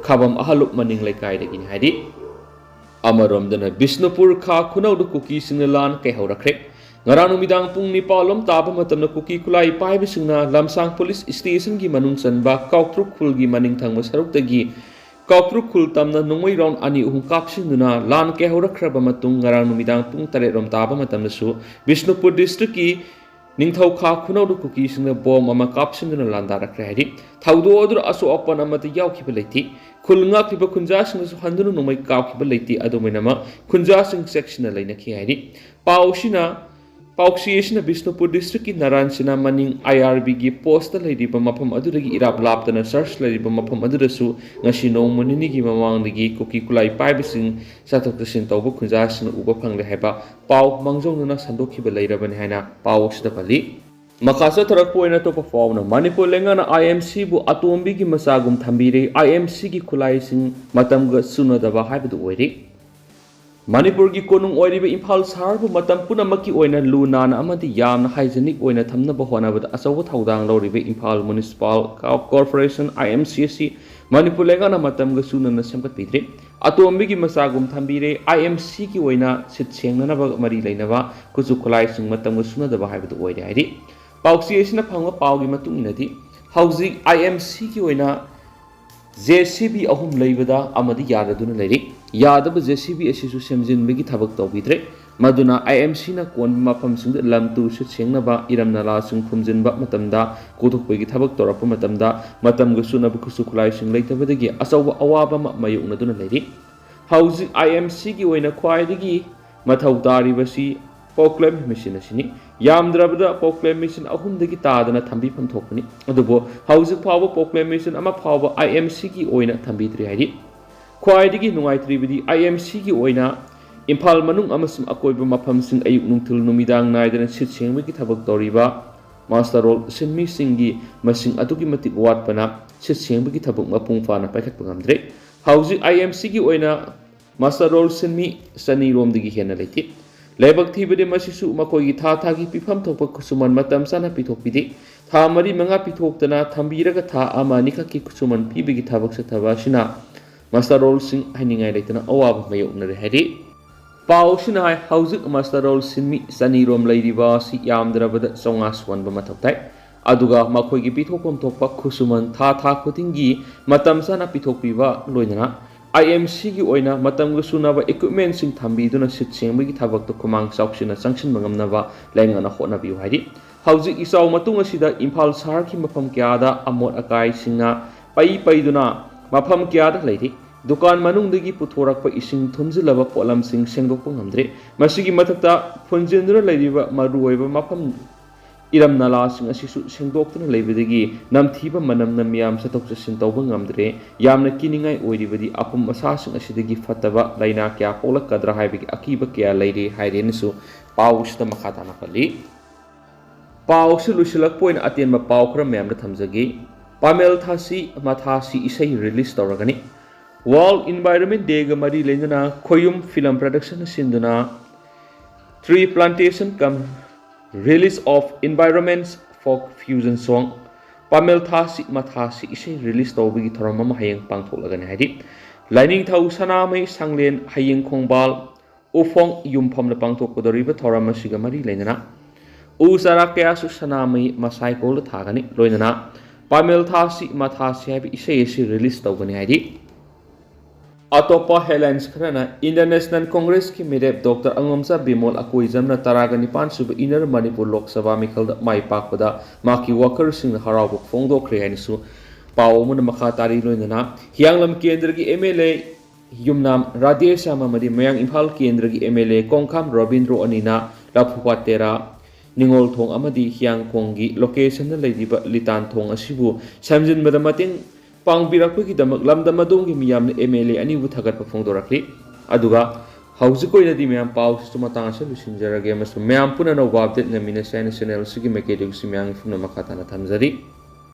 ꯈꯥꯕꯝ ꯑꯍꯜꯂꯨꯞ ꯃꯅꯤꯡ ꯂꯩꯀꯥꯏꯗꯒꯤꯅꯤ ꯍꯥꯏꯔꯤ꯫ ꯑꯃꯔꯣꯝꯗꯅ ꯕꯤꯁꯅꯨꯄꯨꯔ ꯈꯥ ꯈꯨꯅꯧꯗ ꯀꯨꯀꯤꯁꯤꯡꯅ ꯂꯥꯟ ꯀꯩꯍꯧꯔꯛꯈ꯭ꯔꯦ꯫ ꯉꯔꯥꯡ ꯅꯨꯃꯤꯗꯥꯡ ꯄꯨꯡ ꯅꯤꯄꯥꯜ ꯂꯣꯝ ꯇꯥꯕ ꯃꯇꯝꯗ ꯀꯨꯀꯤ ꯈꯨꯠꯂꯥꯏ ꯄꯥꯏꯕꯁꯤꯡꯅ ꯂꯝꯁꯥꯡ ꯄꯨꯂꯤꯁ ꯁ꯭ꯇꯦꯁꯟꯒꯤ ꯃꯅꯨꯡ ꯆꯟꯕ ꯀꯥꯎꯇ꯭ꯔꯨꯛ ꯈꯨꯜꯒꯤ ꯃꯅꯤꯡ ꯊꯪꯕ ꯁꯔꯨꯛꯇꯒꯤ ꯀꯥꯎꯇ꯭ꯔꯨꯛ ꯈꯨꯜ ꯇꯝꯅ ꯅꯣꯡꯃꯩ ꯔꯥꯎꯟ ꯑꯅꯤ ꯑꯍꯨꯝ ꯀꯥꯞꯁꯤꯟꯗꯨꯅ ꯂꯥꯟ ꯀꯩꯍꯧꯔꯛꯈ꯭ꯔꯕ ꯃꯇꯨꯡ ꯉꯔꯥꯡ ꯅꯨꯃꯤꯗꯥꯡ ꯄꯨꯡ ꯇꯔꯦꯠ ꯔꯣꯝ ꯇꯥꯕ ꯃꯇꯝꯗꯁꯨ ꯕꯤꯁꯅꯨꯄꯨꯔ ꯗꯤꯁꯇ꯭ꯔꯤꯛꯀꯤ ꯅꯤꯡꯊꯧꯈꯥ ꯈꯨꯅꯧꯗ ꯀꯨꯀꯤꯁꯤꯡꯅ ꯕꯣꯝ ꯑꯃ ꯀꯥꯞꯁꯤꯟꯗꯨꯅ ꯂꯥꯟꯗꯥꯔꯛꯈ꯭ꯔꯦ ꯍꯥꯏꯔꯤ꯫ ꯊꯧꯗꯣꯛ ꯑꯗꯨꯗ ꯑꯁꯣꯛ ꯑꯄꯟ ꯑꯃꯠꯇ ꯌꯥꯎꯈꯤꯕ ꯂꯩꯇꯦ꯫ ꯈꯨꯜ ꯉꯥꯛꯂꯤꯕ ꯈꯨꯟꯖꯥꯁꯤꯡꯅꯁꯨ ꯍꯟꯗꯨꯅ ꯅꯣꯡꯃꯩ ꯀꯥꯞꯈꯤꯕ ꯂꯩꯇꯦ꯫ ꯑꯗꯨꯝ ꯑꯣꯏꯅꯃꯛ ꯈꯨꯟꯖꯥꯁꯤꯡ ꯆꯦꯛꯁꯤꯟꯅ ꯂꯩꯅꯈꯤ ꯍꯥꯏꯔꯤ꯫ ꯄꯥꯎ ꯑꯁꯤꯅ, ꯄꯥꯎꯆꯦ ꯑꯁꯤꯅ ꯕꯤꯁꯅꯨꯄꯨꯔ ꯗꯤꯁꯇ꯭ꯔꯤꯛꯀꯤ ꯅꯥꯔꯥꯟ ꯁꯤꯅꯥ ꯃꯅꯤꯡ ꯑꯥꯏ ꯑꯥꯔ ꯕꯤꯒꯤ ꯄꯣꯁꯇ ꯂꯩꯔꯤꯕ ꯃꯐꯝ ꯑꯗꯨꯗꯒꯤ ꯏꯔꯥꯞ ꯂꯥꯞꯇꯅ ꯆꯔꯆ ꯂꯩꯔꯤꯕ ꯃꯐꯝ ꯑꯗꯨꯗꯁꯨ ꯉꯁꯤ ꯅꯣꯡꯃ ꯅꯤꯅꯤꯒꯤ ꯃꯃꯥꯡꯗꯒꯤ ꯀꯨꯀꯤ ꯈꯨꯠꯂꯥꯏ ꯄꯥꯏꯕꯁꯤꯡ ꯆꯠꯊꯣꯛ ꯆꯠꯁꯤꯟ ꯇꯧꯕ ꯈꯨꯟꯖꯥꯁꯤꯡꯅ ꯎꯕ ꯐꯪꯂꯦ ꯍꯥꯏꯕ ꯄꯥꯎ ꯃꯥꯡꯖꯧꯅꯅ ꯁꯟꯗꯣꯛꯈꯤꯕ ꯂꯩꯔꯕꯅꯤ ꯍꯥꯏꯅ ꯄꯥꯎ ꯑꯁꯤꯗ ꯄꯜꯂꯤ꯫ ꯃꯈꯥ ꯆꯠꯊꯔꯛꯄ ꯑꯣꯏꯅ ꯑꯇꯣꯞꯄ ꯄꯥꯎꯅ ꯃꯅꯤꯄꯨꯔ ꯂꯩꯉꯥꯛꯅ ꯑꯥꯏ ꯑꯦꯝ ꯁꯤꯕꯨ ꯑꯇꯣꯝꯕꯤꯒꯤ ꯃꯆꯥꯒꯨꯝ ꯊꯝꯕꯤꯔꯦ, ꯑꯥꯏ ꯑꯦꯝ ꯁꯤꯒꯤ ꯈꯨꯠꯂꯥꯏꯁꯤꯡ ꯃꯇꯝꯒ ꯆꯨꯅꯗꯕ ꯍꯥꯏꯕꯗꯨ ꯑꯣꯏꯔꯦ꯫ ꯃꯅꯤꯄꯨꯔꯒꯤ ꯀꯣꯅꯨꯡ ꯑꯣꯏꯔꯤꯕ ꯏꯝꯐꯥꯜ ꯁꯍꯔꯕꯨ ꯃꯇꯝ ꯄꯨꯝꯅꯃꯛꯀꯤ ꯑꯣꯏꯅ ꯂꯨ ꯅꯥꯟꯅ ꯑꯃꯗꯤ ꯌꯥꯝꯅ ꯍꯥꯏꯖꯅꯤꯛ ꯑꯣꯏꯅ ꯊꯝꯅꯕ ꯍꯣꯠꯅꯕꯗ ꯑꯆꯧꯕ ꯊꯧꯗꯥꯡ ꯂꯧꯔꯤꯕ ꯏꯝꯐꯥꯜ ꯃ꯭ꯌꯨꯅꯤꯁꯤꯄꯥꯜ ꯀꯣꯔꯄꯣꯔꯦꯁꯟ, ꯑꯥꯏ ꯑꯦꯝ ꯁꯤ, ꯑꯁꯤ ꯃꯅꯤꯄꯨꯔ ꯂꯩꯉꯥꯛꯅ ꯃꯇꯝꯒ ꯆꯨꯅꯅ ꯁꯦꯝꯒꯠꯄꯤꯗ꯭ꯔꯦ꯫ ꯑꯇꯣꯝꯕꯤꯒꯤ ꯃꯆꯥꯒꯨꯝ ꯊꯝꯕꯤꯔꯦ꯫ ꯑꯥꯏ ꯑꯦꯝ ꯁꯤꯒꯤ ꯑꯣꯏꯅ ꯁꯤꯠ ꯁꯦꯡꯅꯅꯕ ꯃꯔꯤ ꯂꯩꯅꯕ ꯈꯨꯠꯁꯨ ꯈꯨꯠꯂꯥꯏꯁꯤꯡ ꯃꯇꯝꯒ ꯆꯨꯅꯗꯕ ꯍꯥꯏꯕꯗꯨ ꯑꯣꯏꯔꯦ ꯍꯥꯏꯔꯤ꯫ ꯄꯥꯎꯆꯦ ꯑꯁꯤꯅ ꯐꯪꯕ ꯄꯥꯎꯒꯤ ꯃꯇꯨꯡ ꯏꯟꯅꯗꯤ, ꯍꯧꯖꯤꯛ ꯑꯥꯏ ꯑꯦꯝ ꯁꯤꯒꯤ ꯑꯣꯏꯅ ꯖꯦ ꯁꯤ ꯕꯤ ꯑꯍꯨꯝ ꯂꯩꯕꯗ ꯑꯃꯗꯤ ꯌꯥꯗꯗꯨꯅ ꯂꯩꯔꯤ꯫ ꯌꯥꯗꯕ ꯖꯦ ꯁꯤ ꯕꯤ ꯑꯁꯤꯁꯨ ꯁꯦꯝꯖꯤꯟꯕꯒꯤ ꯊꯕꯛ ꯇꯧꯕꯤꯗ꯭ꯔꯦ꯫ ꯃꯗꯨꯅ ꯑꯥꯏ ꯑꯦꯝ ꯁꯤꯅ ꯀꯣꯟꯕ ꯃꯐꯝꯁꯤꯡꯗ ꯂꯝ ꯇꯨ ꯁꯤꯠ ꯁꯦꯡꯅꯕ, ꯏꯔꯝ ꯅꯂꯥꯁꯤꯡ ꯐꯨꯝꯖꯤꯟꯕ ꯃꯇꯝꯗ, ꯀꯣꯛꯊꯣꯛꯄꯒꯤ ꯊꯕꯛ ꯇꯧꯔꯛꯄ ꯃꯇꯝꯗ ꯃꯇꯝꯒ ꯆꯨꯅꯕ ꯈꯨꯠꯁꯨ ꯈꯨꯠꯂꯥꯏꯁꯤꯡ ꯂꯩꯇꯕꯗꯒꯤ ꯑꯆꯧꯕ ꯑꯋꯥꯕ ꯑꯃ ꯃꯥꯌꯣꯛꯅꯗꯨꯅ ꯂꯩꯔꯤ꯫ ꯍꯧꯖꯤꯛ ꯑꯥꯏ ꯑꯦꯝ ꯁꯤꯒꯤ ꯑꯣꯏꯅ ꯈ꯭ꯋꯥꯏꯗꯒꯤ ꯃꯊꯧ ꯇꯥꯔꯤꯕꯁꯤ ꯄꯣꯀ꯭ꯂꯦꯝ ꯃꯦꯆꯤꯟ ꯑꯁꯤꯅꯤ꯫ ꯌꯥꯝꯗ꯭ꯔꯕꯗ ꯄꯣꯀ꯭ꯂꯦꯝ ꯃꯦꯆꯤꯟ ꯑꯍꯨꯝꯗꯒꯤ ꯇꯥꯗꯅ ꯊꯝꯕꯤꯐꯝ ꯊꯣꯛꯄꯅꯤ꯫ ꯑꯗꯨꯕꯨ ꯍꯧꯖꯤꯛ ꯐꯥꯎꯕ ꯄꯣꯀ꯭ꯂꯦꯝ ꯃꯦꯆꯤꯟ ꯑꯃ ꯐꯥꯎꯕ ꯑꯥꯏ ꯑꯦꯝ ꯁꯤꯒꯤ ꯑꯣꯏꯅ ꯊꯝꯕꯤꯗ꯭ꯔꯤ ꯍꯥꯏꯔꯤ꯫ ꯈ꯭ꯋꯥꯏꯗꯒꯤ ꯅꯨꯡꯉꯥꯏꯇ꯭ꯔꯤꯕꯗꯤ ꯑꯥꯏ ꯑꯦꯝ ꯁꯤꯒꯤ ꯑꯣꯏꯅ ꯏꯝꯐꯥꯜ ꯃꯅꯨꯡ ꯑꯃꯁꯨꯡ ꯑꯀꯣꯏꯕ ꯃꯐꯝꯁꯤꯡ ꯑꯌꯨꯛ ꯅꯨꯡꯊꯤꯜ ꯅꯨꯃꯤꯗꯥꯡ ꯅꯥꯏꯗꯅ ꯁꯤꯠ ꯁꯦꯡꯕꯒꯤ ꯊꯕꯛ ꯇꯧꯔꯤꯕ ꯃꯥꯁꯇꯔ ꯔꯣꯜ ꯁꯤꯟꯃꯤꯁꯤꯡꯒꯤ ꯃꯁꯤꯡ ꯑꯗꯨꯛꯀꯤ ꯃꯇꯤꯛ ꯋꯥꯠꯄꯅ ꯁꯤꯠ ꯁꯦꯡꯕꯒꯤ ꯊꯕꯛ ꯃꯄꯨꯡ ꯐꯥꯅ ꯄꯥꯏꯈꯠꯄ ꯉꯝꯗ꯭ꯔꯦ꯫ ꯍꯧꯖꯤꯛ ꯑꯥꯏ ꯑꯦꯝ ꯁꯤꯒꯤ ꯑꯣꯏꯅ ꯃꯥꯁꯇꯔ ꯔꯣꯜ ꯁꯤꯟꯃꯤ ꯆꯅꯤ ꯔꯣꯝꯗꯒꯤ ꯍꯦꯟꯅ ꯂꯩꯇꯦ꯫ ꯂꯥꯏꯕꯛ ꯊꯤꯕꯗꯤ ꯃꯁꯤꯁꯨ ꯃꯈꯣꯏꯒꯤ ꯊꯥ ꯊꯥꯒꯤ ꯄꯤꯐꯝ ꯊꯣꯛꯄ ꯈꯨꯠꯁꯨꯃꯟ ꯃꯇꯝ ꯆꯥꯅ ꯄꯤꯊꯣꯛꯄꯤꯗꯦ꯫ ꯊꯥ ꯃꯔꯤ ꯃꯉꯥ ꯄꯤꯊꯣꯛꯇꯅ ꯊꯝꯕꯤꯔꯒ ꯊꯥ ꯑꯃ ꯑꯅꯤꯈꯛꯀꯤ ꯈꯨꯠꯁꯨꯃꯟ ꯄꯤꯕꯒꯤ ꯊꯕꯛ ꯆꯠꯊꯕ ꯑꯁꯤꯅ ꯃꯥꯁꯇꯔ ꯔꯣꯜꯁꯤꯡ ꯍꯥꯏꯅꯤꯡꯉꯥꯏ ꯂꯩꯇꯅ ꯑꯋꯥꯕ ꯃꯥꯌꯣꯛꯅꯔꯦ ꯍꯥꯏꯔꯤ꯫ ꯄꯥꯎ ꯑꯁꯤꯅ ꯍꯥꯏ, ꯍꯧꯖꯤꯛ ꯃꯥꯁꯇꯔ ꯔꯣꯜ ꯁꯤꯟꯃꯤ ꯆꯅꯤ ꯔꯣꯝ ꯂꯩꯔꯤꯕ ꯑꯁꯤ ꯌꯥꯝꯗ꯭ꯔꯕꯗ ꯆꯥꯝꯃꯉꯥ ꯁꯨꯍꯟꯕ ꯃꯊꯧ ꯇꯥꯏ꯫ ꯑꯗꯨꯒ ꯃꯈꯣꯏꯒꯤ ꯄꯤꯊꯣꯛꯐꯝ ꯊꯣꯛꯄ ꯈꯨꯠꯁꯨꯃꯟ ꯊꯥ ꯊꯥ ꯈꯨꯗꯤꯡꯒꯤ ꯃꯇꯝ ꯆꯥꯅ ꯄꯤꯊꯣꯛꯄꯤꯕ, ꯂꯣꯏꯅꯅ ꯑꯥꯏ ꯑꯦꯝ ꯁꯤꯒꯤ ꯑꯣꯏꯅ ꯃꯇꯝꯒ ꯆꯨꯅꯕ ꯏꯀ꯭ꯋꯤꯞꯃꯦꯟꯁꯤꯡ ꯊꯝꯕꯤꯗꯨꯅ ꯁꯤꯠ ꯁꯦꯡꯕꯒꯤ ꯊꯕꯛꯇ ꯈꯨꯃꯥꯡ ꯆꯥꯎꯁꯤꯟꯅ ꯆꯪꯁꯤꯟꯕ ꯉꯝꯅꯕ ꯂꯩꯉꯥꯛꯅ ꯍꯣꯠꯅꯕꯤꯌꯨ ꯍꯥꯏꯔꯤ꯫ ꯍꯧꯖꯤꯛ ꯏꯆꯥꯎ ꯃꯇꯨꯡ ꯑꯁꯤꯗ ꯏꯝꯐꯥꯜ ꯁꯍꯔꯒꯤ ꯃꯐꯝ ꯀꯌꯥꯗ ꯑꯃꯣꯠ ꯑꯀꯥꯏꯁꯤꯡꯅ ꯄꯩ ꯄꯩꯗꯨꯅ ꯃꯐꯝ ꯀꯌꯥꯗ ꯂꯩꯔꯤ꯫ ꯗꯨꯀꯥꯟ ꯃꯅꯨꯡꯗꯒꯤ ꯄꯨꯊꯣꯔꯛꯄ ꯏꯁꯤꯡ ꯊꯨꯝꯖꯤꯜꯂꯕ ꯄꯣꯠꯂꯝꯁꯤꯡ ꯁꯦꯡꯗꯣꯛꯄ ꯉꯝꯗ꯭ꯔꯦ꯫ ꯃꯁꯤꯒꯤ ꯃꯊꯛꯇ ꯐꯨꯟꯖꯤꯟꯗꯨꯅ ꯂꯩꯔꯤꯕ ꯃꯔꯨꯑꯣꯏꯕ ꯃꯐꯝ ꯏꯔꯝ ꯅꯂꯥꯁꯤꯡ ꯑꯁꯤꯁꯨ ꯁꯦꯡꯗꯣꯛꯇꯨꯅ ꯂꯩꯕꯗꯒꯤ ꯅꯝꯊꯤꯕ ꯃꯅꯝꯅ ꯃꯤꯌꯥꯝ ꯆꯠꯊꯣꯛ ꯆꯠꯁꯤꯟ ꯇꯧꯕ ꯉꯝꯗ꯭ꯔꯦ꯫ ꯌꯥꯝꯅ ꯀꯤꯅꯤꯡꯉꯥꯏ ꯑꯣꯏꯔꯤꯕꯗꯤ ꯑꯄꯨꯝ ꯑꯁꯥꯁꯤꯡ ꯑꯁꯤꯗꯒꯤ ꯐꯠꯇꯕ ꯂꯥꯏꯅꯥ ꯀꯌꯥ ꯄꯣꯛꯂꯛꯀꯗ꯭ꯔꯥ ꯍꯥꯏꯕꯒꯤ ꯑꯀꯤꯕ ꯀꯌꯥ ꯂꯩꯔꯤ ꯍꯥꯏꯔꯦꯅꯁꯨ ꯄꯥꯎ ꯑꯁꯤꯗ ꯃꯈꯥ ꯇꯥꯅ ꯄꯜꯂꯤ꯫ ꯄꯥꯎ ꯑꯁꯤ ꯂꯣꯏꯁꯤꯜꯂꯛꯄ ꯑꯣꯏꯅ ꯑꯇꯦꯟꯕ ꯄꯥꯎ ꯈꯔ ꯃꯌꯥꯝꯗ ꯊꯝꯖꯒꯦ꯫ ꯄꯥꯃꯦꯜ ꯊꯥꯁꯤ ꯃꯊꯥꯁꯤ ꯏꯁꯩ ꯔꯤꯂꯤꯁ ꯇꯧꯔꯒꯅꯤ꯫ World Environment Day ꯒ ꯃꯔꯤ ꯂꯩꯅꯅ ꯈꯣꯌꯨꯝ ꯐꯤꯂꯝ ꯄ꯭ꯔꯗꯛꯁꯟꯅ ꯁꯤꯟꯗꯨꯅ Tree Plantation cum Release of Environments Folk Fusion Song, ꯄꯥꯃꯦꯜ ꯊꯥꯁꯤ ꯃꯊꯥꯁꯤ ꯏꯁꯩ ꯔꯤꯂꯤꯁ ꯇꯧꯕꯒꯤ ꯊꯧꯔꯝ ꯑꯃ ꯍꯌꯦꯡ ꯄꯥꯡꯊꯣꯛꯂꯒꯅꯤ ꯍꯥꯏꯔꯤ꯫ ꯂꯥꯏꯅꯤꯡꯊꯧ ꯁꯅꯥꯃꯍꯤ ꯁꯪꯂꯦꯟ ꯍꯌꯦꯡ ꯈꯣꯡꯕꯥꯜ ꯎꯐꯣꯡ ꯌꯨꯝꯐꯝꯗ ꯄꯥꯡꯊꯣꯛꯀꯗꯧꯔꯤꯕ ꯊꯧꯔꯝ ꯑꯁꯤꯒ ꯃꯔꯤ ꯂꯩꯅꯅ ꯎ ꯆꯥꯔꯥ ꯀꯌꯥꯁꯨ ꯁꯅꯥꯃꯍꯤ ꯃꯁꯥꯏꯀꯣꯜꯗ ꯊꯥꯒꯅꯤ꯫ ꯂꯣꯏꯅꯅ ꯄꯥꯃꯦꯜ ꯊꯥꯁꯤ ꯃꯊꯥꯁꯤ ꯍꯥꯏꯕ ꯏꯁꯩ ꯑꯁꯤ ꯔꯤꯂꯤꯁ ꯇꯧꯒꯅꯤ ꯍꯥꯏꯔꯤ꯫ ꯑꯇꯣꯞꯄ ꯍꯦꯗꯂꯥꯏꯟꯁ ꯈꯔꯅ, ꯏꯟꯗꯤꯌꯟ ꯅꯦꯁꯅꯦꯜ ꯀꯣꯡꯒ꯭ꯔꯦꯁꯀꯤ ꯃꯤꯔꯦꯞ ꯗꯣꯛꯇꯔ ꯑꯉꯣꯝꯆꯥ ꯕꯤꯃꯣꯜ ꯑꯀꯣꯏꯖꯝꯅ ꯇꯔꯥꯒ ꯅꯤꯄꯥꯟ ꯁꯨꯕ ꯏꯟꯅꯔ ꯃꯅꯤꯄꯨꯔ ꯂꯣꯛ ꯁꯚꯥ ꯃꯤꯈꯜꯗ ꯃꯥꯏ ꯄꯥꯛꯄꯗ ꯃꯍꯥꯛꯀꯤ ꯋꯥꯀꯔꯁꯤꯡꯅ ꯍꯔꯥꯎꯕ ꯐꯣꯡꯗꯣꯛꯈ꯭ꯔꯦ ꯍꯥꯏꯅꯁꯨ ꯄꯥꯎ ꯑꯃꯅ ꯃꯈꯥ ꯇꯥꯔꯤ꯫ ꯂꯣꯏꯅꯅ ꯍꯤꯌꯥꯡꯂꯝ ꯀꯦꯟꯗ꯭ꯔꯒꯤ ꯑꯦꯝ ꯑꯦꯜ ꯑꯦ ꯌꯨꯝꯅꯥꯝ ꯔꯥꯙꯦꯁ꯭ꯌꯥꯝ ꯑꯃꯗꯤ ꯃꯌꯥꯡ ꯏꯝꯐꯥꯜ ꯀꯦꯟꯗ꯭ꯔꯒꯤ ꯑꯦꯝ ꯑꯦꯜ ꯑꯦ ꯀꯣꯡꯈꯥꯝ ꯔꯣꯕꯤꯟꯗ꯭ꯔꯣ ꯑꯅꯤꯅ ꯂꯐꯨꯄꯥꯠ ꯇꯦꯔꯥ, ꯅꯤꯉꯣꯜ ꯊꯣꯡ ꯑꯃꯗꯤ ꯍꯤꯌꯥꯡꯈꯣꯡꯒꯤ ꯂꯣꯀꯦꯁꯟꯗ ꯂꯩꯔꯤꯕ ꯂꯤꯇꯥꯟ ꯊꯣꯡ ꯑꯁꯤꯕꯨ ꯁꯦꯝꯖꯤꯟꯕꯗ ꯃꯇꯦꯡ ꯄꯥꯡꯕꯤꯔꯛꯄꯒꯤꯗꯃꯛ ꯂꯝꯗꯝ ꯑꯗꯣꯝꯒꯤ ꯃꯤꯌꯥꯝꯅ ꯑꯦꯝ ꯑꯦꯜ ꯑꯦ ꯑꯅꯤꯕꯨ ꯊꯥꯒꯠꯄ ꯐꯣꯡꯗꯣꯔꯛꯂꯤ꯫ ꯑꯗꯨꯒ ꯍꯧꯖꯤꯛ ꯑꯣꯏꯅꯗꯤ ꯃꯌꯥꯝ ꯄꯥꯎꯁꯤꯁꯨ ꯃꯇꯥꯡ ꯑꯁꯤꯗ ꯂꯣꯏꯁꯤꯟꯖꯔꯒꯦ ꯑꯃꯁꯨꯡ ꯃꯌꯥꯝ ꯄꯨꯟꯅ ꯑꯅꯧꯕ ꯑꯞꯗꯦꯠ ꯉꯥꯏꯃꯤꯟꯅꯁꯤ ꯍꯥꯏꯅ ꯆꯦꯅꯦꯜ ꯑꯁꯤꯒꯤ ꯃꯥꯏꯀꯩꯗꯒꯤꯁꯨ ꯃꯌꯥꯝꯒꯤ ꯄꯨꯟꯅ ꯃꯈꯥ ꯇꯥꯅ ꯊꯝꯖꯔꯤ꯫